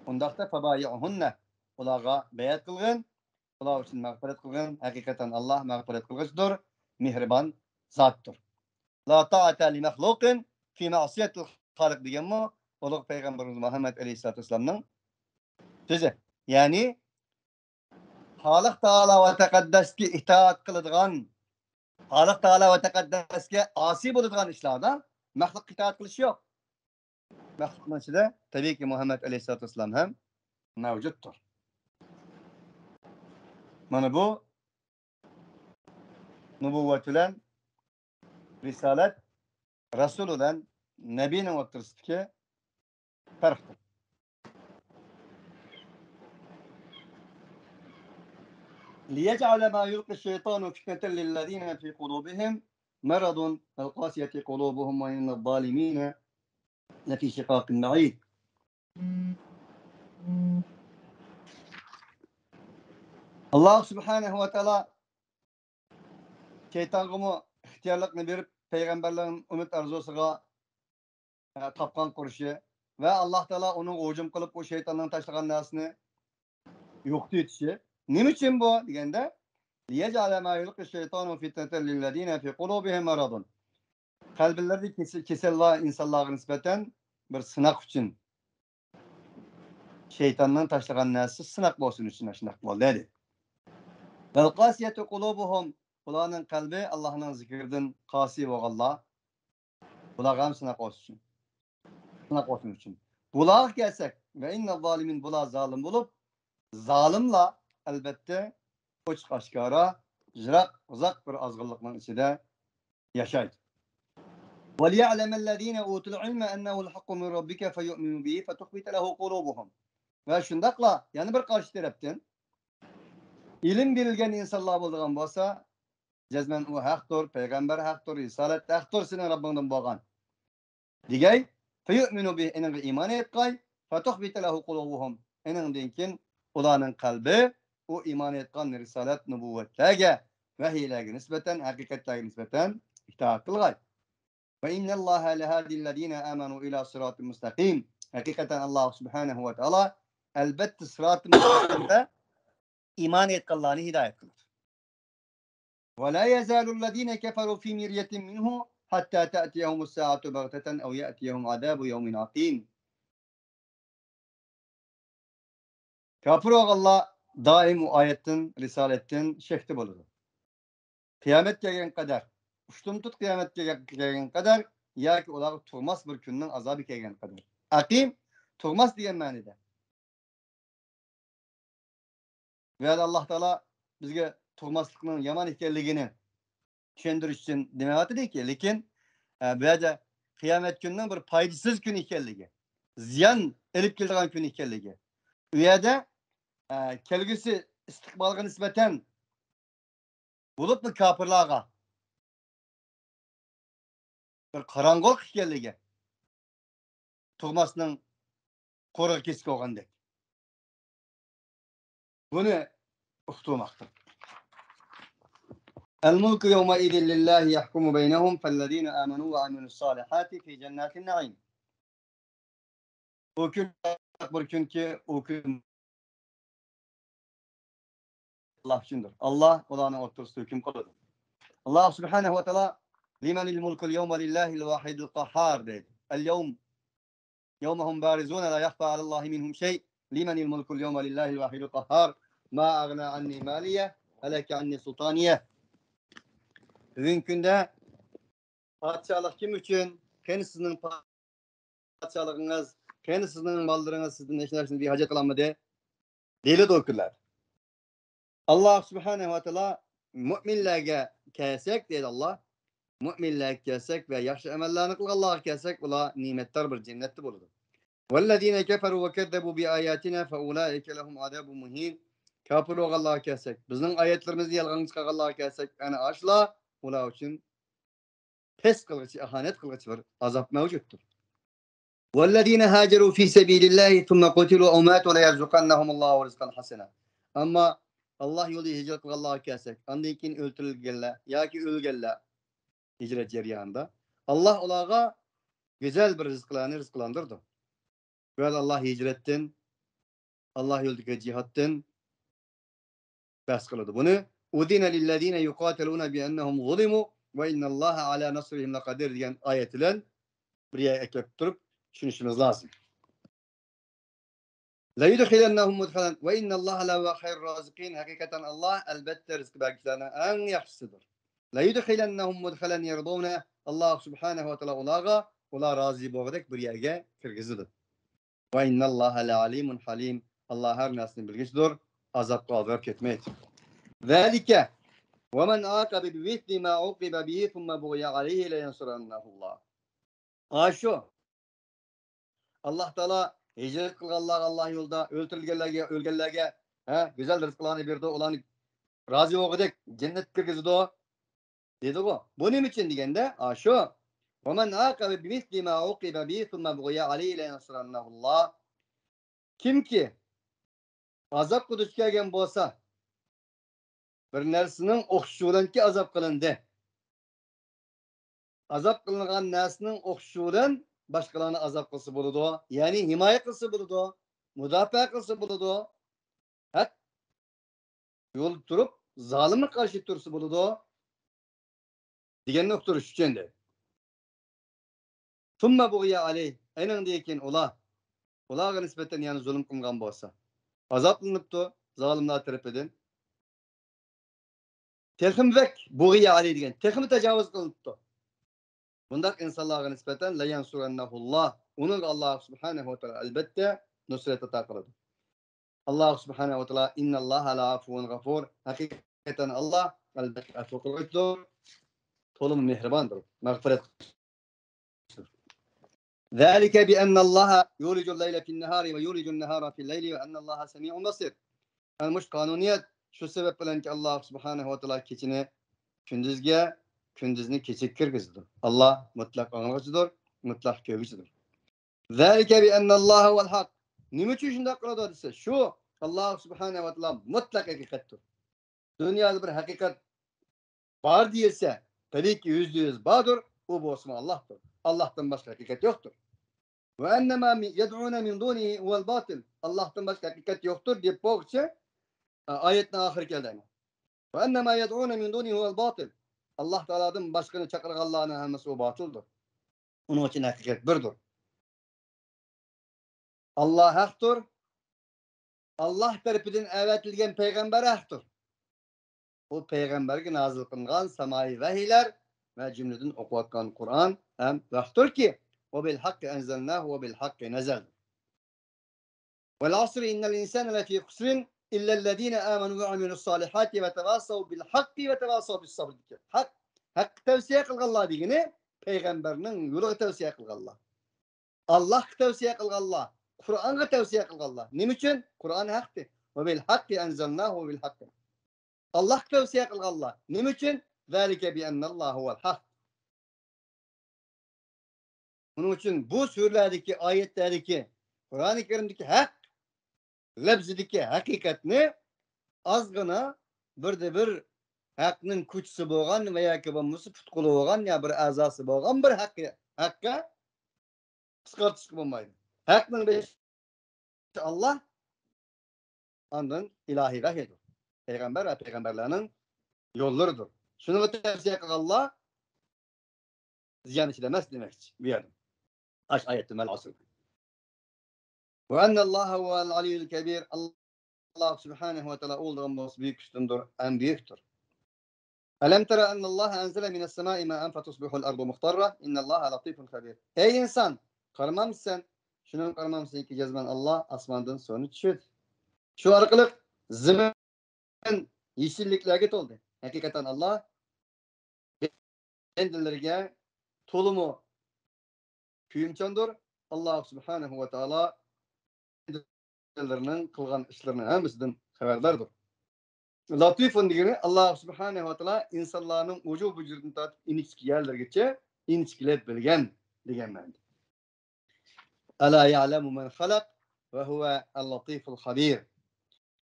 ئۇنداقتا فبايعهن، ئۇلارغا بەيئەت قىلغىن، ئۇلار ئۈچۈن مەغپىرەت قىلغىن. ھەقىقەتەن ئاللا مەغپىرەت قىلغۇچىدۇر، مېھرىبان زاتتۇر. لا طاعة لمخلوق في معصية الخالق دېگەنمۇ ئۇلۇغ پەيغەمبىرىمىز مۇھەممەد ئەلەيھىسسالاتۇ ۋەسسالامنىڭ سۆزى. يەنى خالىق تائالا ۋە تەقەددەسكە ئىتائەت قىلىدىغان، خالىق تائالا ۋە تەقەددەسكە ئاسىي بولىدىغان ئىشلاردا مەخلۇققا ئىتائەت قىلىش يوق. مەخلۇقنىڭ ئىچىدە تەبىئىيكى مۇھەممەد ئەلەيھىسسالاتۇ ۋەسسالام ھەم مەۋجۇتتۇر. مانا بۇ نۇبۇۋۋەت بىلەن رىسالەت، رەسۇل بىلەن نەبىنىڭ ئوتتۇرىسىدىكى پەرقتۇر. ليجعل ما يلقي الشيطان فتنة للذين في قلوبهم مرض والقاسية قلوبهم وإن الظالمين لفي شقاق بعيد. ئاللاھ سۇبھانەھۇ ۋە تائالا شەيتانغىمۇ ئىختىيارلىقنى بېرىپ، پەيغەمبەرلەرنىڭ ئۈمىد ئارزۇسىغا، ئە، قاپقان قۇرۇشى ۋە ئاللاھ تائالا ئۇنىڭغا ھۇجۇم قىلىپ، ئۇ شەيتاننىڭ تاشلىغان نەرسىنى يوقىتىۋېتىشى. نېمە ئۈچۈن بۇ دېگەندە، ليجعل ما يلقي الشيطان فتنة للذين في قلوبهم مرض. قەلبلىرىدە كېسە-، كېسەل بار ئىنسانلارغا نىسبەتەن بىر سىناق ئۈچۈن. شەيتاننىڭ تاشلىغان نەرسىسى سىناق بولسۇن ئۈچۈن شۇنداق بولدى، دېدى. والقاسية قلوبهم، ئۇلارنىڭ قەلبى ئاللاھنىڭ زىكرىدىن قاسىي بولغانلار، بۇلارغا ھەم سىناق بولسۇن ئۈچۈن. سىناق بولسۇن ئۈچۈن. بۇلارغا كەلسەك، وإن الظالمين، بۇلار زالىم بولۇپ، زالىملار ئەلبەتتە ئوچۇق ئاشكارا، يىراق، ئۇزاق بىر ئازغىنلىقنىڭ ئىچىدە ياشايدۇ. وليعلم الذين أوتوا العلم أنه الحق من ربك فيؤمنوا به فتخبت له قلوبهم. ۋە شۇنداقلا يەنە بىر قارشى تەرەپتىن، ئىلىم بېرىلگەن ئىنسانلار بولىدىغان بولسا، جەزمەن ئۇ ھەقتۇر، پەيغەمبەر ھەقتۇر، رىسالەت ھەقتۇر، سېنىڭ رەببىڭدىن بولغان دېگەي، فيؤمنوا به، ئېنىڭغا ئىمان ئېيتقاي، فتخبت له قلوبهم، ئېنىڭدىن كېيىن ئۇلارنىڭ قەلبى ئۇ ئىمان ئېيتقان رىسالەت، نۇبۇۋۋەتلەرگە، ۋەھىيلەرگە نىسبەتەن، ھەقىقەتلەرگە نىسبەتەن ئىتائەت قىلغاي. وإن الله لهادي الذين آمنوا إلى صراط مستقيم. ھەقىقەتەن ئاللاھ سۇبھانەھۇ ۋە تائالا ئەلبەتتە سىراتى مۇستەقىمدە ئىمان ئېيتقانلارنى ھىدايەت قىلىدۇ. ولا يزال الذين كفروا في مرية منه حتى تأتيهم الساعة بغتة أو يأتيهم عذاب يوم عقيم. كاپىر بولغانلار دائىم ئۇ ئايەتتىن، رىسالەتتىن شەكتە بولىدۇ. قىيامەت كەلگەن قەدەر، ئۇشتۇمتۇت قىيامەت كەلگەن، كەلگەن قەدەر ياكى ئۇلارغا تۇغماس بىر كۈننىڭ ئازابى كەلگەن قەدەر. ئەقىم، تۇغماس دېگەن مەنىدە. بۇ يەردە ئاللاھ تائالا بىزگە تۇغماسلىقنىڭ يامان ئىكەنلىكىنى چۈشەندۈرۈش ئۈچۈن دېمەيۋاتىدۇكى، لېكىن، ئە، بۇ يەردە قىيامەت كۈنىنىڭ بىر پايدىسىز كۈن ئىكەنلىكى، زىيان ئېلىپ كېلىدىغان كۈن ئىكەنلىكى. ئۇ يەردە، ئە، كەلگۈسى ئىستىقبالغا نىسبەتەن بولۇپمۇ كاپىرلارغا بىر قاراڭغۇلۇق ئىكەنلىكى، تۇغماسنىڭ قورۇقى كېسىك بولغاندەك. بۇنى ئۇقتۇرماقتا. الملك يومئذ لله يحكم بينهم فالذين آمنوا وعملوا الصالحات في جنات النعيم. ئۇ كۈن بىر كۈنكى، ئۇ كۈن ئاللاھ ئۈچۈندۇر. ئاللاھ ئۇلارنىڭ ئوتتۇرىسىدا ھۆكۈم قىلىدۇ. ئاللاھ سۇبھانەھۇ ۋە تائالا لمن الملك اليوم لله الواحد القهار دەيدۇ. اليوم يوم هم بارزون لا يخفى على الله منهم شيء لمن الملك اليوم لله الواحد القهار ما أغنى عني ماليه هلك عني سلطانيه. بۈگۈنكى كۈندە پادىشاھلىق كىم ئۈچۈن؟ قېنى سىزنىڭ پادىشاھلىقىڭىز، قېنى سىزنىڭ ماللىرىڭىز سىزدىن ھېچ نەرسىنى بىھاجەت قىلالمىدى؟ دېيىلىدۇ ئۇ كۈنلەردە. ئاللاھ سۇبھانەھۇ ۋە تائالا مۆمىنلەرگە كەلسەك دەيدۇ ئاللاھ، مۆمىنلەرگە كەلسەك ۋە ياخشى ئەمەللەرنى قىلغانلارغا كەلسەك، ئۇلار نېمەتدار بىر جەننەتتە بولىدۇ. والذين كفروا وكذبوا بآياتنا فأولئك لهم عذاب مهين. كاپىر بولغانلارغا كەلسەك، بىزنىڭ ئايەتلىرىمىزنى يالغانغا چىقارغانلارغا كەلسەك، ئەنە ئاشۇلار، ئۇلار ئۈچۈن پەس قىلغۇچى، ئاھانەت قىلغۇچى بىر ئازاب مەۋجۇتتۇر. والذين هاجروا في سبيل الله ثم قتلوا أو ماتوا ليرزقنهم الله رزقا حسنا. ئەمما ئاللاھ يولىدا ھىجرەت قىلغانلارغا كەلسەك، ئاندىن كېيىن ئۆلتۈرۈلگەنلەر ياكى ئۆلگەنلەر ھىجرەت جەريانىدا، ئاللاھ ئۇلارغا گۈزەل بىر رىزىقلارنى رىزىقلاندۇرىدۇ. بۇ يەردە ئاللاھ ھىجرەتتىن، ئاللاھ يولىدىكى جىھادتىن بەھس قىلىدۇ. بۇنى أذن للذين يقاتلون بأنهم ظلموا ۋە ئىنناللاھە ئەلا نەسرىھىم لەقەدىر دېگەن ئايەت بىلەن بىر يەرگە ئەكەپ تۇرۇپ چۈشىنىشىمىز لازىم. لەيۇدخىلەننەھۇم مۇدخەلەن ۋە ئىنناللاھە لەھۇۋە خەيرۇر رازىقىن. ھەقىقەتەن ئاللاھ، ئەلبەتتە، رىزقى بەرگۈچىلەرنىڭ ئەڭ ياخشىسىدۇر. لەيۇدخىلەننەھۇم مۇدخەلەن يەردەۋنە. ئاللاھ سۇبھانەھۇ ۋە تائالا ئۇلارغا، ئۇلار رازى بولغۇدەك بىر يەرگە كىرگۈزىدۇ. ۋە ئىنناللاھە لەئەلىمۇن ھەلىم. ئاللاھ ھەر نەرسىنى بىلگۈچىدۇر، ئازابقا ئالدىراپ كەتمەيدۇ. ذلك ومن عاقب بمثل ما عوقب به ثم بغي عليه لينصرنه الله. ئاشۇ ئاللاھ تائالا ھىجرەت قىلغانلارغا ئاللاھ يولىدا، ئۆلتۈرۈلگەنلەرگە، ئۆلگەنلەرگە، ھە، گۈزەل رىزقىلارنى بېرىدۇ، ئۇلارنى رازى بولغۇدەك جەننەتكە كىرگۈزىدۇ دېدىغۇ. بۇ نېمە ئۈچۈن دېگەندە، ئاشۇ، ومن عاقب بمثل ما عوقب به ثم بغي عليه لينصرنه الله. كىمكى ئازابقا دۇچ كەلگەن بولسا، بىر نەرسىنىڭ ئوخشىشى بىلەنكى ئازاب قىلىندى. ئازاب قىلىنغان نەرسىنىڭ ئوخشىشى بىلەن باشقىلارنى ئازاب قىلسا بولىدۇ. يەنى ھىمايە قىلسا بولىدۇ، مۇداپىئە قىلسا بولىدۇ. ھەق يولدا تۇرۇپ، زالىمغا قارشى تۇرسا بولىدۇ دېگەننى ئۇقتۇرۇش ئۈچۈن دەيدۇ. ثم بغي عليه. ئېنىڭدىن كېيىن ئۇلار، ئۇلارغا نىسبەتەن يەنە زۇلۇم قىلغان بولسا، ئازابلىنىپتۇ زالىملار تەرىپىدىن. تېخىمۇ بەك بۇغي ئالەيھ دېگەن، تېخىمۇ تاجاۋۇز قىلىنىپتۇ. بۇنداق ئىنسانلارغا نىسبەتەن لەيەنسۇرەننەھۇللاھ، ئۇنىڭغا ئاللاھ سۇبھانەھۇ ۋە تائالا ئەلبەتتە نۇسرەت ئاتا قىلىدۇ. ئاللاھ سۇبھانەھۇ ۋە تائالا، ئىنناللاھە لەئەفۇۋۇن غەفۇر، ھەقىقەتەن ئاللاھ ئەلبەتتە ئەپۇ قىلغۇچىدۇر، تولىمۇ مېھرىباندۇر، مەغپىرەت قىلغۇچىدۇر. ذلك بأن الله يولج الليل في النهار ويولج النهار في الليل وأن الله سميع بصير. ئەنە مۇشۇ قانۇنىيەت، شۇ سەۋەب بىلەنكى، ئاللاھ سۇبھانەھۇ ۋە تائالا كېچىنى كۈندۈزگە، كۈندۈزنى كېچىگە كىرگۈزىدۇ. ئاللاھ مۇتلەق ئاڭلىغۇچىدۇر، مۇتلەق كۆرگۈچىدۇر. ذلك بأن الله هو الحق. نېمە ئۈچۈن شۇنداق قىلىدۇ دېسە، شۇ ئاللاھ سۇبھانەھۇ ۋە تائالا مۇتلەق ھەقىقەتتۇر. دۇنيادا بىر ھەقىقەت بار دېيىلسە، تەبىئىيكى يۈزدە يۈز باردۇر، ئۇ بولسىمۇ ئاللاھتۇر. ئاللاھتىن باشقا ھەقىقەت يوقتۇر. وأن ما يدعون من دونه هو الباطل. ئاللاھتىن باشقا ھەقىقەت يوقتۇر دەپ بولغۇچە، ئايەتنىڭ ئاخىرى كەلدى ئەنە. وأن ما يدعون من دونه هو الباطل. ئاللاھ تائالادىن باشقىنى چاقىرغانلارنىڭ ھەممىسى ئۇ باتىلدۇر. ئۇنىڭ ئۈچۈن ھەقىقەت بىردۇر. ئاللاھ ھەقتۇر. ئاللاھ تەرىپىدىن ئەۋەتىلگەن پەيغەمبەر ھەقتۇر. ئۇ پەيغەمبەرگە نازىل قىلىنغان سامائىي ۋەھىيلەر ۋە جۈملىدىن ئوقۇۋاتقان قۇرئان ھەم ھەقتۇركى، وبالحق أنزلناه وبالحق نزل. والعصر إن الإنسان لفي خسر إلا الذين آمنوا وعملوا الصالحات وتواصوا بالحق وتواصوا بالصبر. ھەق، ھەققە تەۋسىيە قىلغانلار دېگىنى پەيغەمبەرنىڭ يولىغا تەۋسىيە قىلغانلار. ئاللاھقا تەۋسىيە قىلغانلار، قۇرئانغا تەۋسىيە قىلغانلار. نېمە ئۈچۈن؟ قۇرئان ھەقتى. وبالحق أنزلناه وبالحق. ئاللاھقا تەۋسىيە قىلغانلار. نېمە ئۈچۈن؟ ذلك بأن الله هو الحق. ئۇنىڭ ئۈچۈن بۇ سۈرىلەردىكى، ئايەتلەردىكى، قۇرئانى كەرىمدىكى ھەق لەپزىدىكى ھەقىقەتنى ئازغىنا بىردە بىر ھەقنىڭ كوچىسى بولغان ۋە ياكى بولمىسا پۇت-قولى بولغان يا بىر ئەزاسى بولغان بىر ھەق، ھەققە قىسقارتىشقا بولمايدۇ. ھەقنىڭ بېشى ئاللاھ، ئاندىن ئىلاھىي ۋەھىيدۇر. پەيغەمبەر ۋە پەيغەمبەرلەرنىڭ يوللىرىدۇر. شۇنىڭغا تەۋسىيە قىلغانلار زىيان ئىچىدە ئەمەس دېمەكچى بۇ يەردە. ئاش ئايەتتە مەل ئاسىل. وأن الله هو العلي الكبير. ئاللاھ سۇبھانەھۇ ۋە تائالا ئۇ بولسا بۈيۈك ئۈستۈندۇر، ئەڭ بۈيۈكتۇر. ألم تر أن الله أنزل من السماء ماء فتصبح الأرض مخضرة إن الله لطيف خبير. ئەي ئىنسان، قارىمامسەن؟ شۇنىڭغا قارىمامسەنكى، جەزمەن ئاللاھ ئاسماندىن سۇنى چۈشۈردى. شۇ ئارقىلىق زېمىن يېشىللىكلەرگە تولدى. ھەقىقەتەن ئاللاھ بەندىلىرىگە تولىمۇ كۆيۈمچاندۇر. ئاللاھ سۇبھانەھۇ ۋە تائالا بەندىلىرىنىڭ قىلغان ئىشلىرىنىڭ ھەممىسىدىن خەۋەرداردۇر. لەتىفۇن دېگىنى ئاللاھ سۇبھانەھۇ ۋە تائالا ئىنسانلارنىڭ ئۇجۇ-بۇجۇدىن تارتىپ ئىنچىكە يەرلىرىگىچە ئىنچىكىلەپ بىلگەن دېگەن مەنىدە. ألا يعلم من خلق وهو اللطيف الخبير.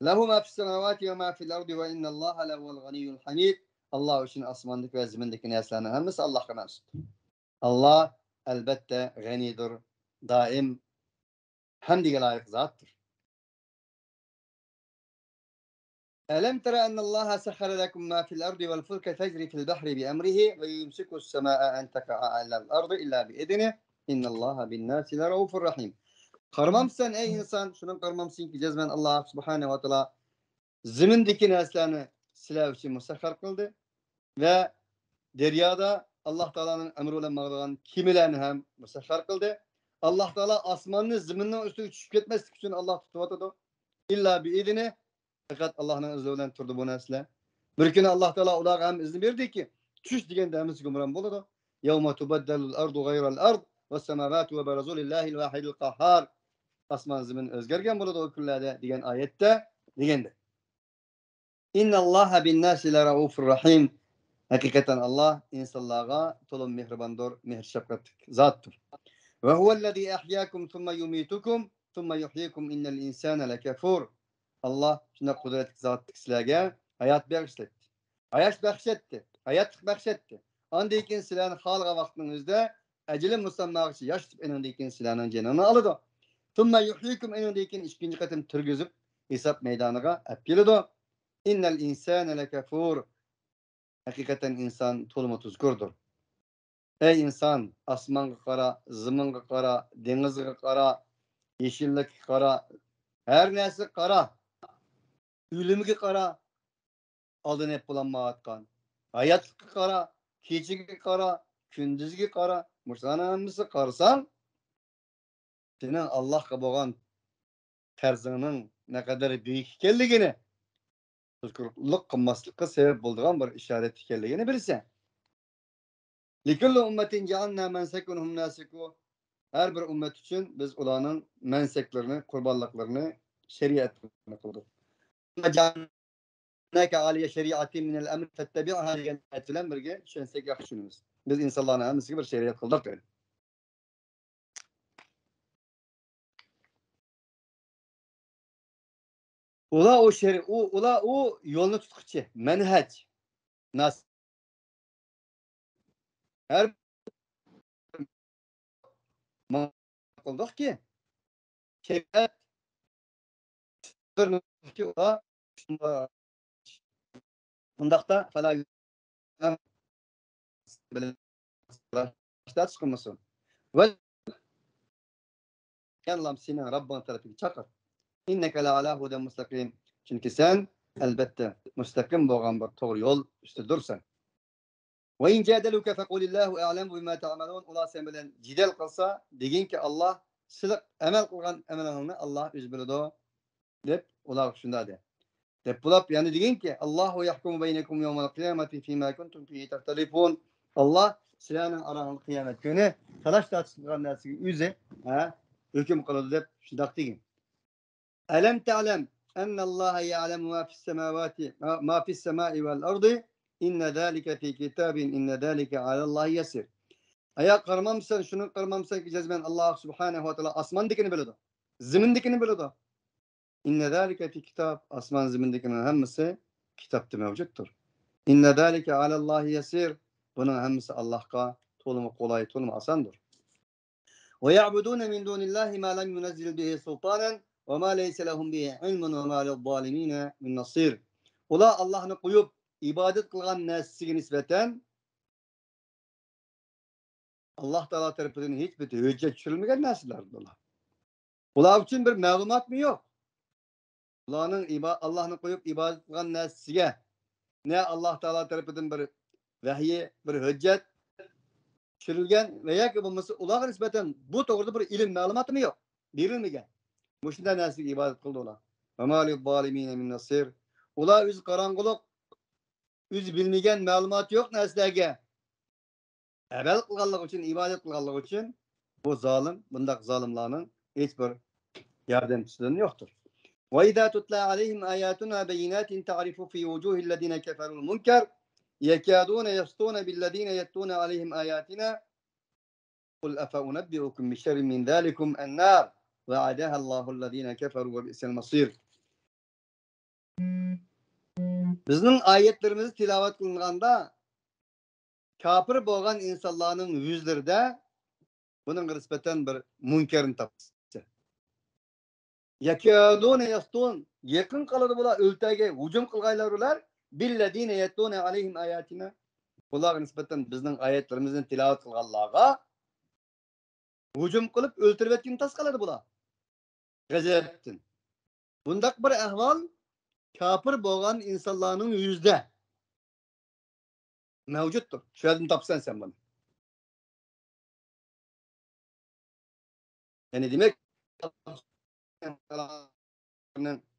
له ما في السماوات وما في الأرض وإن الله لهو الغني الحميد. ئاللاھ ئۈچۈن ئاسماندىكى ۋە زېمىندىكى نەرسىلەرنىڭ ھەممىسى ئاللاھقا مەنسۇپتۇر. ئاللاھ، ئەلبەتتە، غەنىيدۇر، دائىم ھەمدىگە لايىق زاتتۇر. ألم تر أن الله سخر لكم ما في الأرض والفلك تجري في البحر بأمره ويمسك السماء أن تقع على الأرض إلا بإذنه إن الله بالناس لرءوف رحيم. قارىمامسەن ئەي ئىنسان، شۇنىڭغا قارىمامسەنكى جەزمەن ئاللا سۇبھانەھۇ ۋە تائالا زېمىندىكى نەرسىلەرنى سىلەر ئۈچۈن مۇسەخخەر قىلدى ۋە دەريادا ئاللا تائالانىڭ ئەمرى بىلەن ماڭىدىغان كېمىلەرنى ھەم مۇسەخخەر قىلدى. ئاللا تائالا ئاسماننى زېمىننىڭ ئۈستىگە چۈشۈپ كەتمەسلىك ئۈچۈن ئاللا تۇتۇۋاتىدۇ. ئىللا بىئىزنى، پەقەت ئاللانىڭ ئىزنى بىلەن تۇرىدۇ بۇ نەرسىلەر. بىر كۈنى ئاللا تائالا ئۇلارغا ھەم ئىزنى بەردىكى، چۈش دېگەندە ھەممىسى گۇمران بولىدۇ. يوم تبدل الأرض غير الأرض والسماوات وبرزوا لله الواحد القهار. ئاسمان زېمىن ئۆزگەرگەن بولىدۇ ئۇ كۈنلەردە دېگەن ئايەتتە دېگەندە. إن الله بالناس لرءوف رحيم. ھەقىقەتەن ئاللا ئىنسانلارغا تولىمۇ مېھرىباندۇر، مېھىر شەپقەتلىك زاتتۇر. وهو الذي أحياكم ثم يميتكم ثم يحييكم إن الإنسان لكفور. ئاللا شۇنداق قۇدرەتلىك زاتتىكى سىلەرگە ھايات بەخش ئەتتى. ھايات بەخش ئەتتى. ھاياتلىق بەخش ئەتتى. ئاندىن كېيىن سىلەرنى خالىغان ۋاقتىنىڭ ئۆزىدە ئەجىلى مۇسەمماغىچە ياشىتىپ، ئېنىڭدىن كېيىن سىلەرنىڭ جېنىڭنى ئالىدۇ. ثم يحييكم، ئېنىڭدىن كېيىن ئىككىنچى قېتىم تىرگۈزۈپ، ھېساب مەيدانىغا ئەپ كېلىدۇ. إن الإنسان لكفور. ھەقىقەتەن ئىنسان تولىمۇ تۇزكوردۇر. ئەي ئىنسان، ئاسمانغا قارا، زېمىنغا قارا، دېڭىزغا قارا، يېشىللىككە قارا، ھەر نەرسىگە قارا. ئۆلۈمگە قارا، ئالدىنىپ بولالمايۋاتقان. ھاياتلىققا قارا، كېچىگە قارا، كۈندۈزگە قارا. مۇشۇلارنىڭ ھەممىسىگە قارىساڭ، سېنىڭ ئاللاھقا بولغان قەرزىڭنىڭ نەقەدەر بۈيۈك ئىكەنلىكىنى، تۇزكورلۇق قىلماسلىققا سەۋەب بولىدىغان بىر ئىشارەت ئىكەنلىكىنى بىلىسەن. لكل أمة جعلنا منسكا هم ناسكوه. ھەر بىر ئۈممەت ئۈچۈن بىز ئۇلارنىڭ مەنسەكلىرىنى، قۇربانلىقلىرىنى شەرىئەت قىلدۇق. جعلناك عالي شريعة من الأمر فاتبعها دېگەن ئايەت بىلەن بىرگە چۈشەنسەك ياخشى چۈشىنىمىز. بىز ئىنسانلارنىڭ ھەممىسىگە بىر شەرىئەت قىلدۇق دېدى. ئۇلار ئۇ شەرى-، ئۇ، ئۇلار ئۇ يولنى تۇتقۇچى، مەنھەج. ناس-، ھەر قىلدۇقكى، شەرىئەت ئۇنداقتا، فلا بىلەن تارتىش قىلمىسۇن. ۋە يەنىلا سېنىڭ رەببىڭ تەرىپىگە چاقىر. إنك لعلى هدى مستقيم. چۈنكى سەن، ئەلبەتتە، مۇستەقىم بولغان بىر توغرا يول ئۈستىدۇرسەن. وإن جادلوك فقل الله أعلم بما تعملون. ئۇلار سەن بىلەن جېدەل قىلسا، دېگىنكى، ئاللا سىلىق ئەمەل قىلغان ئەمىلىڭنى ئاللا ئۆزى بىلىدۇ، دەپ ئۇلارغا شۇنداق دە. دەپ بولۇپ، يەنە دېگىنكى، الله يحكم بينكم يوم القيامة فيما كنتم فيه تختلفون. ئاللا سىلەرنىڭ ئاراڭلاردا قىيامەت كۈنى تالاش تارتىشىدىغان نەرسىگە ئۆزى، ھە، ھۆكۈم قىلىدۇ دەپ شۇنداق دېگەن. ألم تعلم أن الله يعلم ما في السماوات، ما في السماء والأرض، إن ذلك في كتاب، إن ذلك على الله يسير. ئايا قارىمامسەن، شۇنى قارىمامسەنكى، جەزمەن ئاللا سۇبھانەھۇ ۋە تائالا ئاسماندىكىنى بىلىدۇ، زېمىندىكىنى بىلىدۇ. إن ذلك في كتاب، ئاسمان زېمىندىكىنىڭ ھەممىسى كىتابتا مەۋجۇتتۇر. إن ذلك على الله يسير، بۇنىڭ ھەممىسى ئاللاھقا تولىمۇ قولاي، تولىمۇ ئاساندۇر. ويعبدون من دون الله ما لم ينزل به سلطانا وما ليس لهم به علم وما للظالمين من نصير. ئۇلار ئاللاھنى قويۇپ ئىبادەت قىلغان نەرسىگە نىسبەتەن ئاللاھ تائالا تەرىپىدىن ھېچ بىر ھۆججەت چۈشۈرۈلمىگەن نەرسىلەردۇر ئۇلار. ئۇلار ئۈچۈن بىر مەلۇماتمۇ يوق. ئۇلارنىڭ ئىبا-، ئاللاھنى قويۇپ ئىبادەت قىلغان نەرسىسىگە نە ئاللاھ تائالا تەرىپىدىن بىر ۋەھيى، بىر ھۆججەت چۈشۈرۈلگەن ۋە ياكى بولمىسا ئۇلارغا نىسبەتەن بۇ توغرىدا بىر ئىلىم مەلۇماتىمۇ يوق، بېرىلمىگەن. مۇشۇنداق نەرسىگە ئىبادەت قىلىدۇ ئۇلار. وما للظالمين من نصير. ئۇلار ئۆزى قاراڭغۇلۇق، ئۆزى بىلمىگەن، مەلۇماتى يوق نەرسىلەرگە ئەمەل قىلغانلىقى ئۈچۈن، ئىبادەت قىلغانلىقى ئۈچۈن بۇ زالىم، بۇنداق زالىملارنىڭ ھېچ بىر ياردەمچىسىدىن يوقتۇر. وإذا تتلى عليهم آياتنا بينات تعرف في وجوه الذين كفروا المنكر يكادون يسطون بالذين يتلون عليهم آياتنا قل أفأنبئكم بشر من ذلكم النار وعدها الله الذين كفروا وبئس المصير. بىزنىڭ ئايەتلىرىمىز تىلاۋەت قىلىنغاندا، كاپىر بولغان ئىنسانلارنىڭ يۈزلىرىدە بۇنىڭغا نىسبەتەن بىر مۇنكەرنى تاپىسەن. يَكَادُونَ يَسْطُونَ، يېقىن قالىدۇ بۇلار ئۆلتەرگە، ھۇجۇم قىلغايلار ئۇلار. بِالَّذِينَ يَتْلُونَ عَلَيْهِمْ آيَاتِنَا، بۇلارغا نىسبەتەن بىزنىڭ ئايەتلىرىمىزنى تىلاۋەت قىلغانلارغا ھۇجۇم قىلىپ ئۆلتۈرۈۋەتكىنى تاس قالىدۇ بۇلار غەزەپتىن. بۇنداق بىر ئەھۋال كاپىر بولغان ئىنسانلارنىڭ يۈزىدە مەۋجۇتتۇر. شۇ يەردىن تاپىسەن سەن بۇنى. يەنى دېمەك،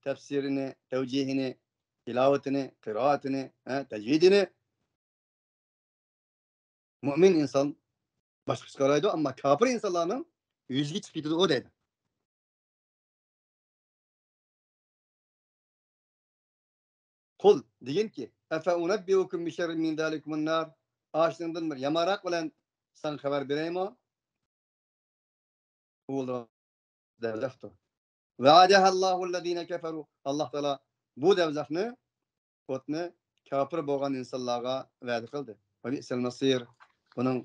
تەپسىرىنى، تەۋجىھىنى، تىلاۋىتىنى، قىرائىتىنى، ھە، تەجۋىدىنى مۇئمىن ئىنسان باشقىچە قارايدۇ، ئەمما كاپىر ئىنسانلارنىڭ يۈزىگە چىقىپ كېتىدۇ ئۇ دەيدۇ. قۇل، دېگىنكى، ئەفەئۇنەببىئۇكۇم بىشەررىن مىن زالىكۇمۇن نار، ئاشۇنىڭدىن بىر يامانراق بىلەن ساڭا خەۋەر بېرەيمۇ؟ ئۇ دوزاختۇر. ۋەئەدەھەللاھۇللەزىنە كەفەرۇ، ئاللاھ تائالا بۇ دوزاخنى، ئوتنى كاپىر بولغان ئىنسانلارغا ۋەدە قىلدى. ۋەبىئسەل مەسىر، بۇنىڭ،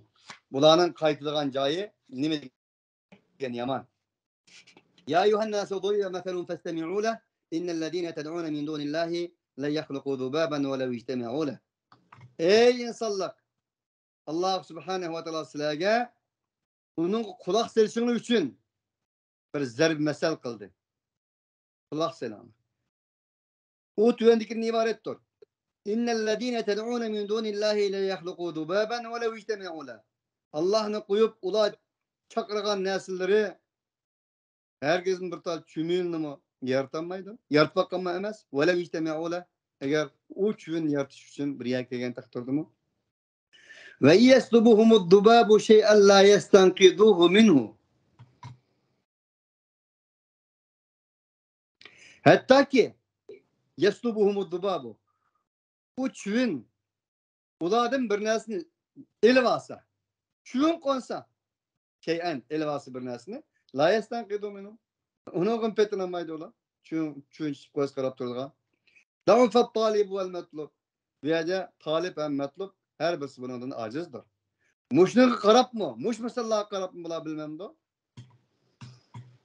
بۇلارنىڭ قايتىدىغان جايى نېمە دېگەن يامان. يا أيها الناس ضرب مثل فاستمعوا له إن الذين تدعون من دون الله لن يخلقوا ذبابا ولو اجتمعوا له. ئەي ئىنسانلار، ئاللاھ سۇبھانەھۇ ۋە تائالا سىلەرگە ئۇنىڭغا قۇلاق سېلىشىڭلار ئۈچۈن بىر زەرب مەسەل قىلدى. قۇلاق سېلىڭلار. ئۇ تۆۋەندىكىدىن ئىبارەتتۇر. إن الذين تدعون من دون الله لن يخلقوا ذبابا ولو اجتمعوا له. ئاللاھنى قويۇپ، ئۇلار چاقىرغان نەرسىلىرى ھەرگىزمۇ بىر تال چۈمۈلىنىمۇ يارىتالمايدۇ. يارىتىپ باققانمۇ ئەمەس. ولو اجتمعوا له. ئەگەر ئۇ چۈۋىنى يارىتىش ئۈچۈن بىر يەرگە كەلگەن تەقدىردىمۇ. وإن يسلبهم الذباب شيئا لا يستنقذوه منه. ھەتتاكى، يسلبهم الذباب، ئۇ چۈۋۈن ئۇلاردىن بىر نەرسىنى ئېلىۋالسا، چۈۋۈن قونسا، شيئا، ئېلىۋالسا بىر نەرسىنى، لا يستنقذوه منه، ئۇنىڭغىمۇ پېتىنالمايدۇ ئۇلار. چۈۋۈن، چۈۋۈن چۈشۈپ قويسا قاراپ تۇرىدىغان. ضعف الطالب والمطلوب. بۇ يەردە تالىپ ھەم مەتلۇپ ھەر بىرسى بۇنىڭدىن ئاجىزدۇر. مۇشۇنىڭغا قاراپمۇ، مۇشۇ مىساللارغا قاراپمۇ بۇلار بىلمەمدۇ؟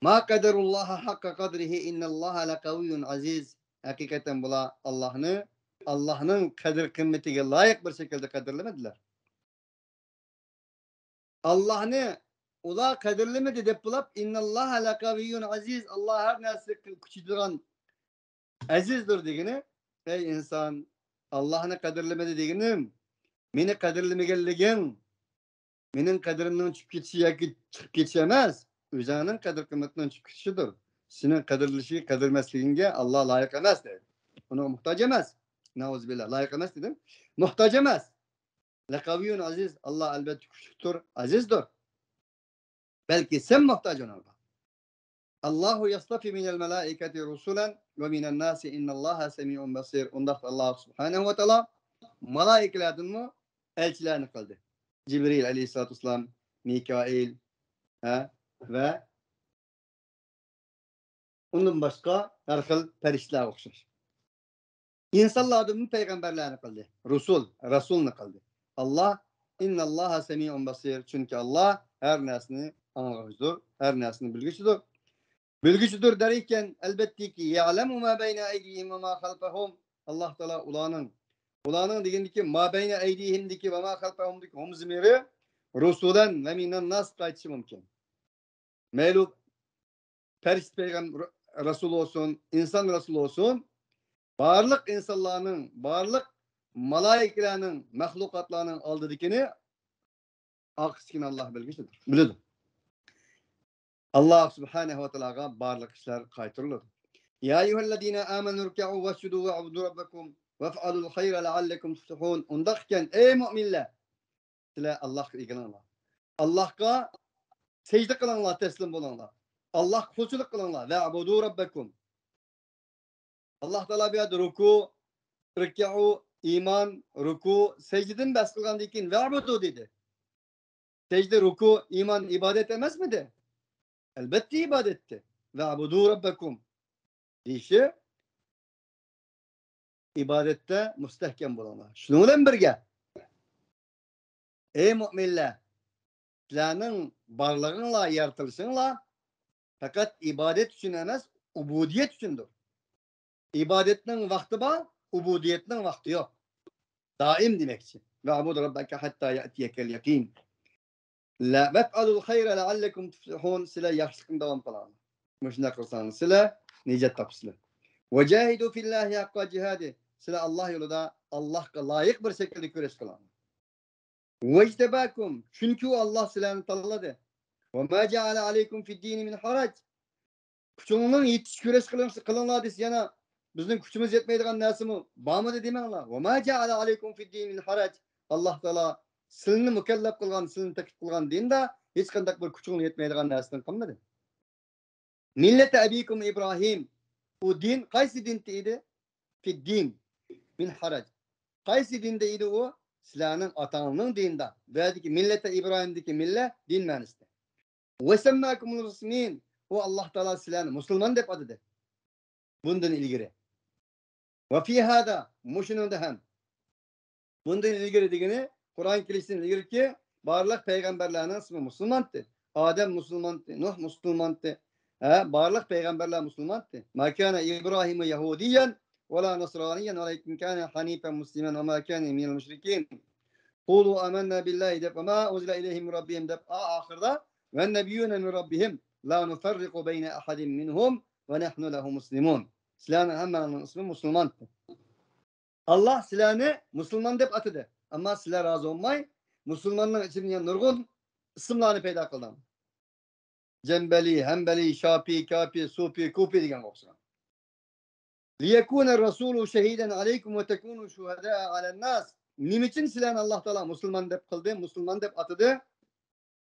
ما قدروا الله حق قدره إن الله لقوي عزيز. ھەقىقەتەن بۇلار ئاللاھنى، ئاللاھنىڭ قەدىر قىممىتىگە لايىق بىر شەكىلدە قەدىرلىمىدىلەر. ئاللاھنى ئۇلار قەدىرلىمىدى دەپ بولۇپ، إن الله لقوي عزيز، ئاللاھ ھەر نەرسىگە كۈچ يېتىدىغان ئەزىزدۇر دېگىنى، ئەي ئىنسان، ئاللاھنى قەدىرلىمىدى دېگىنىم، مېنى قەدىرلىمىگەنلىكىڭ، مېنىڭ قەدرىمنىڭ چۈشۈپ كېتىشى ياكى چىقىپ كېتىشى ئەمەس، ئۆزۈڭنىڭ قەدىر قىممىتىنىڭ چۈشۈپ كېتىشىدۇر. سېنىڭ قەدىرلىشىگە، قەدىرلىمەسلىكىڭگە ئاللاھ لايىق ئەمەس دەيدۇ. ئۇنىڭغا موھتاج ئەمەس. نەئۇزۇبىللاھ، لايىق ئەمەس دېدىم. موھتاج ئەمەس. لقوي عزيز، ئاللاھ ئەلۋەتتە كۈچلۈكتۇر، ئەزىزدۇر. بەلكى سەن موھتاج ئۇنىڭغا. الله يصطفي من الملائكة رسلا ومن الناس إن الله سميع بصير. ئۇنداقتا ئاللاھ سۇبھانەھۇ ۋە تائالا مالائىكىلەردىنمۇ ئەلچىلەرنى قىلدى. جىبرىل ئەلەيھىسسالاتۇ ۋەسسالام، مىكائىل، ھە، ۋە ئۇندىن باشقا ھەر خىل پەرىشتىلەرگە ئوخشاش. ئىنسانلاردىنمۇ پەيغەمبەرلەرنى قىلدى. رۇسۇل، رەسۇلنى قىلدى. ئاللاھ، إن الله سميع بصير، چۈنكى ئاللاھ ھەر نەرسىنى ئاڭلىغۇچىدۇر، ھەر نەرسىنى بىلگۈچىدۇر. بىلگۈچىدۇر دەر ئىكەن، ئەلۋەتتىكى، يەئلەمۇ ما بەينە ئەيدىيھىم ۋە ما خەلفەھۇم. ئاللاھ تائالا ئۇلارنىڭ، ئۇلارنىڭ دېگەندىكى ما بەينە ئەيدىيھىمدىكى ۋە ما خەلفەھۇمدىكى ھۇم زىمىرى رۇسۇلەن ۋە مىنەن ناس قايتىشى مۇمكىن. مەيلى پەرىشتە پەيغەم-، رەسۇل بولسۇن، ئىنسان رەسۇل بولسۇن، بارلىق ئىنسانلارنىڭ، بارلىق مالائىكىلەرنىڭ، مەخلۇقاتلارنىڭ ئالدىدىكىنى، ئارقىسىدىكىنى ئاللاھ بىلگۈچىدۇر، بىلىدۇ. ئاللاھ سۇبھانەھۇ ۋە تائالاغا بارلىق ئىشلار قايتۇرۇلىدۇ. يا أيها الذين آمنوا اركعوا واسجدوا واعبدوا ربكم وافعلوا الخير لعلكم تفلحون. ئۇنداق ئىكەن، ئەي مۆمىنلەر، سىلەر ئاللاھقا ئېگىلىڭلار. ئاللاھقا سەجدە قىلىڭلار، تەسلىم بولۇڭلار. ئاللاھقا قۇلچىلىق قىلىڭلار. واعبدوا ربكم. ئاللاھ تائالا بۇ يەردە رۇكۇ، رىكۇ، ئىمان، رۇكۇ، سەجدىدىن بەھس قىلغاندىن كېيىن، ۋەئبۇدۇ دېدى. سەجدە، رۇكۇ، ئىمان ئىبادەت ئەمەسمىدى؟ ئەلۋەتتە ئىبادەتتى. ۋەئبۇدۇ رەببەكۇم دېيىشى، ئىبادەتتە مۇستەھكەم بولۇڭلار. شۇنىڭ بىلەن بىرگە، ئەي مۆمىنلەر، سىلەرنىڭ بارلىقىڭلار، يارىتىلىشىڭلار پەقەت ئىبادەت ئۈچۈن ئەمەس، ئۇبۇدىيەت ئۈچۈندۇر. ئىبادەتنىڭ ۋاقتى بار، ئۇبۇدىيەتنىڭ ۋاقتى يوق. دائىم دېمەكچى. ۋەئبۇد رەببەكە ھەتتا يەتىيەكەل يەقىن. ۋەفئەلۇل خەيرە لەئەللەكۇم تۇفلىھۇن. سىلەر ياخشىلىقنى داۋام قىلىڭلار. مۇشۇنداق قىلساڭلار، سىلەر نىجات تاپىسىلەر. ۋەجاھىدۇ فىللاھى ھەققە جىھادى. سىلەر ئاللاھ يولىدا ئاللاھقا لايىق بىر شەكىلدە كۈرەش قىلىڭلار. ۋەجتەباكۇم، چۈنكى ئۇ ئاللاھ سىلەرنى تاللىدى. ۋەما جەئەلە ئەلەيكۇم فىددىنى مىن ھەرەج. كۈچۈڭنىڭ يېتىشىچە كۈرەش قىلىڭ-، قىلىڭلار دېسە، يەنە بىزنىڭ كۈچىمىز يەتمەيدىغان نەرسىمۇ بارمىدى دېمەڭلار. ۋەما جەئەلە ئەلەيكۇم فىددىنى مىن ھەرەج. ئاللاھ تائالا سىلىنى مۇكەللەپ قىلغان، سىلىنى تەكلىپ قىلغان دىندا ھېچقانداق بىر كۈچۈڭلار يەتمەيدىغان نەرسىدىن قىلمىدى. مىللەتە ئەبىكۇم ئىبراھىم. ئۇ دىن قايسى دىن ئىدى؟ فىددىن مىن ھەرەج. قايسى دىندا ئىدى ئۇ؟ سىلەرنىڭ ئاتاڭنىڭ دىنىدا. بۇ يەردىكى مىللەتە ئىبراھىمدىكى مىللە دىن مەنىسىدە. ۋەسەمماكۇمۇل مۇسلىمىن. ئۇ ئاللاھ تائالا سىلەرنى مۇسۇلمان دەپ ئاتىدى. بۇندىن ئىلگىرى. ۋە فى ھازا، مۇشۇنىڭدا ھەم. بۇندىن ئىلگىرى دېگىنى، قۇرئان كېلىشتىن ئىلگىرىكى بارلىق پەيغەمبەرلەرنىڭ ئىسمى مۇسۇلمانتى. ئادەم مۇسۇلمانتى، نۇھ مۇسۇلمانتى. ھە، بارلىق پەيغەمبەرلەر مۇسۇلمانتى. ما كان إبراهيم يهوديا ولا نصرانيا ولكن كان حنيفا مسلما وما كان من المشركين. قولوا آمنا بالله دەپ، وما أنزل إليهم من ربهم دەپ، ئا-، ئاخىرىدا، والنبيون من ربهم لا نفرق بين أحد منهم ونحن له مسلمون. سىلەرنىڭ ھەممىڭلارنىڭ ئىسمى مۇسۇلمان. ئاللاھ سىلەرنى مۇسۇلمان دەپ ئاتىدى. ئەمما سىلەر رازى بولماي، مۇسۇلماننىڭ ئىچىدىن يەنە نۇرغۇن ئىسىملارنى پەيدا قىلدىڭ. جەنبەلى، ھەنبەلى، شاپى، كاپى، سۇپى، كۇپى دېگەنگە ئوخشىغان. ليكون الرسول شهيدا عليكم وتكونوا شهداء على الناس. نېمە ئۈچۈن سىلەرنى ئاللاھ تائالا مۇسۇلمان دەپ قىلدى، مۇسۇلمان دەپ ئاتىدى؟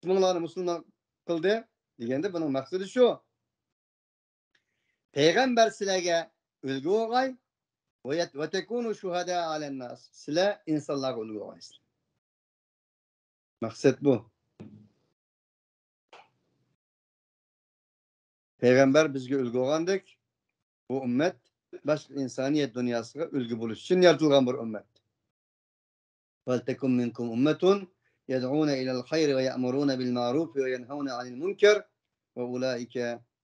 ئىسمىڭلارنى مۇسۇلمان قىلدى دېگەندە، بۇنىڭ مەقسىتى شۇ. پەيغەمبەر سىلەرگە ئۈلگە بولغاي، ۋە-، وتكونوا شهداء على الناس. سىلەر ئىنسانلارغا ئۈلگە بولغايسىلەر. مەقسەت بۇ. پەيغەمبەر بىزگە ئۈلگە بولغاندەك، بۇ ئۈممەت باشقا ئىنسانىيەت دۇنياسىغا ئۈلگە بولۇش ئۈچۈن يارىتىلغان بىر ئۈممەت. ولتكن منكم أمة يدعون إلى الخير ويأمرون بالمعروف وينهون عن المنكر وأولئك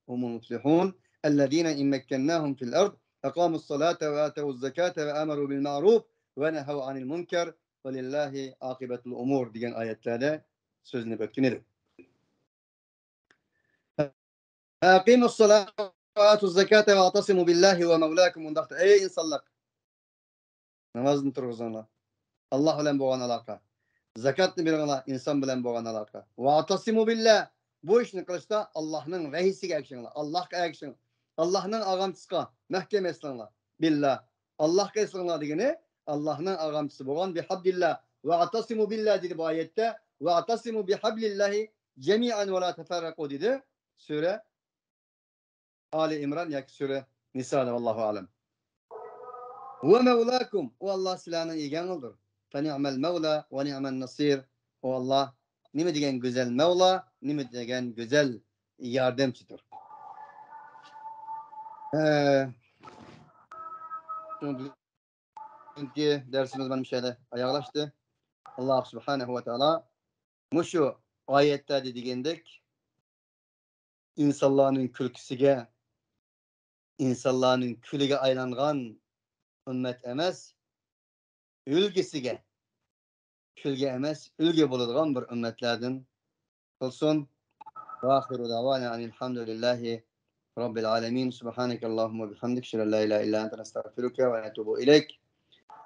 هم المفلحون الذين إن مكناهم في الأرض أقاموا الصلاة وآتوا الزكاة وأمروا بالمعروف ونهوا عن المنكر ولله عاقبة الأمور دېگەن ئايەتلەردە سۆزلىنىپ ئۆتكەن ئىدى. أقيموا الصلاة وآتوا الزكاة واعتصموا بالله هو مولاكم. ئۇنداقتا، ئەي ئىنسانلار، نامازنى تۇرغۇزۇڭلار. ئاللاھ بىلەن بولغان ئالاقە. زاكاتنى بېرىڭلار، ئىنسان بىلەن بولغان ئالاقە. واعتصموا بالله. بۇ ئىشنى قىلىشتا ئاللاھنىڭ ۋەھىسىگە ئەگىشىڭلار. ئاللاھقا ئەگىشىڭ. ئاللاھنىڭ ئاغامچىسىغا مەھكەم ئېسىلىڭلار. بالله. ئاللاھقا ئېسىلىڭلار دېگىنى، ئاللاھنىڭ ئاغامچىسى بولغان بىھەبلىللا. واعتصموا بالله دېدى بۇ ئايەتتە. واعتصموا بحبل الله جميعا ولا تفرقوا دېدى. سۈرە ئالى ئىمران ياكى سۈرە نىسادا، ۋاللاھۇ ئەلەم. ھۇۋە مەۋلاكۇم، ئۇ ئاللاھ سىلەرنىڭ ئىگەڭلىدۇر. فەنىئمەل مەۋلا ۋە نىئمەن نەسىر. ئۇ ئاللاھ نېمە دېگەن گۈزەل مەۋلا، نېمە دېگەن گۈزەل ياردەمچىدۇر. ئە، بۈگۈنكى دەرسىمىز مانا مۇشۇ يەردە ئاياغلاشتى. ئاللاھ سۇبھانەھۇ ۋە تائالا مۇشۇ ئايەتلەردە دېگەندەك، ئىنسانلارنىڭ كۈلكىسىگە، ئىنسانلارنىڭ كۈلىگە ئايلانغان ئۈممەت ئەمەس، ئۈلگىسىگە، كۈلگە ئەمەس، ئۈلگە بولىدىغان بىر ئۈممەتلەردىن قىلسۇن. وآخر دعوانا أن الحمد لله رب العالمين. سبحانك اللهم وبحمدك، أشهد أن لا إله إلا أنت، نستغفرك ونتوب إليك.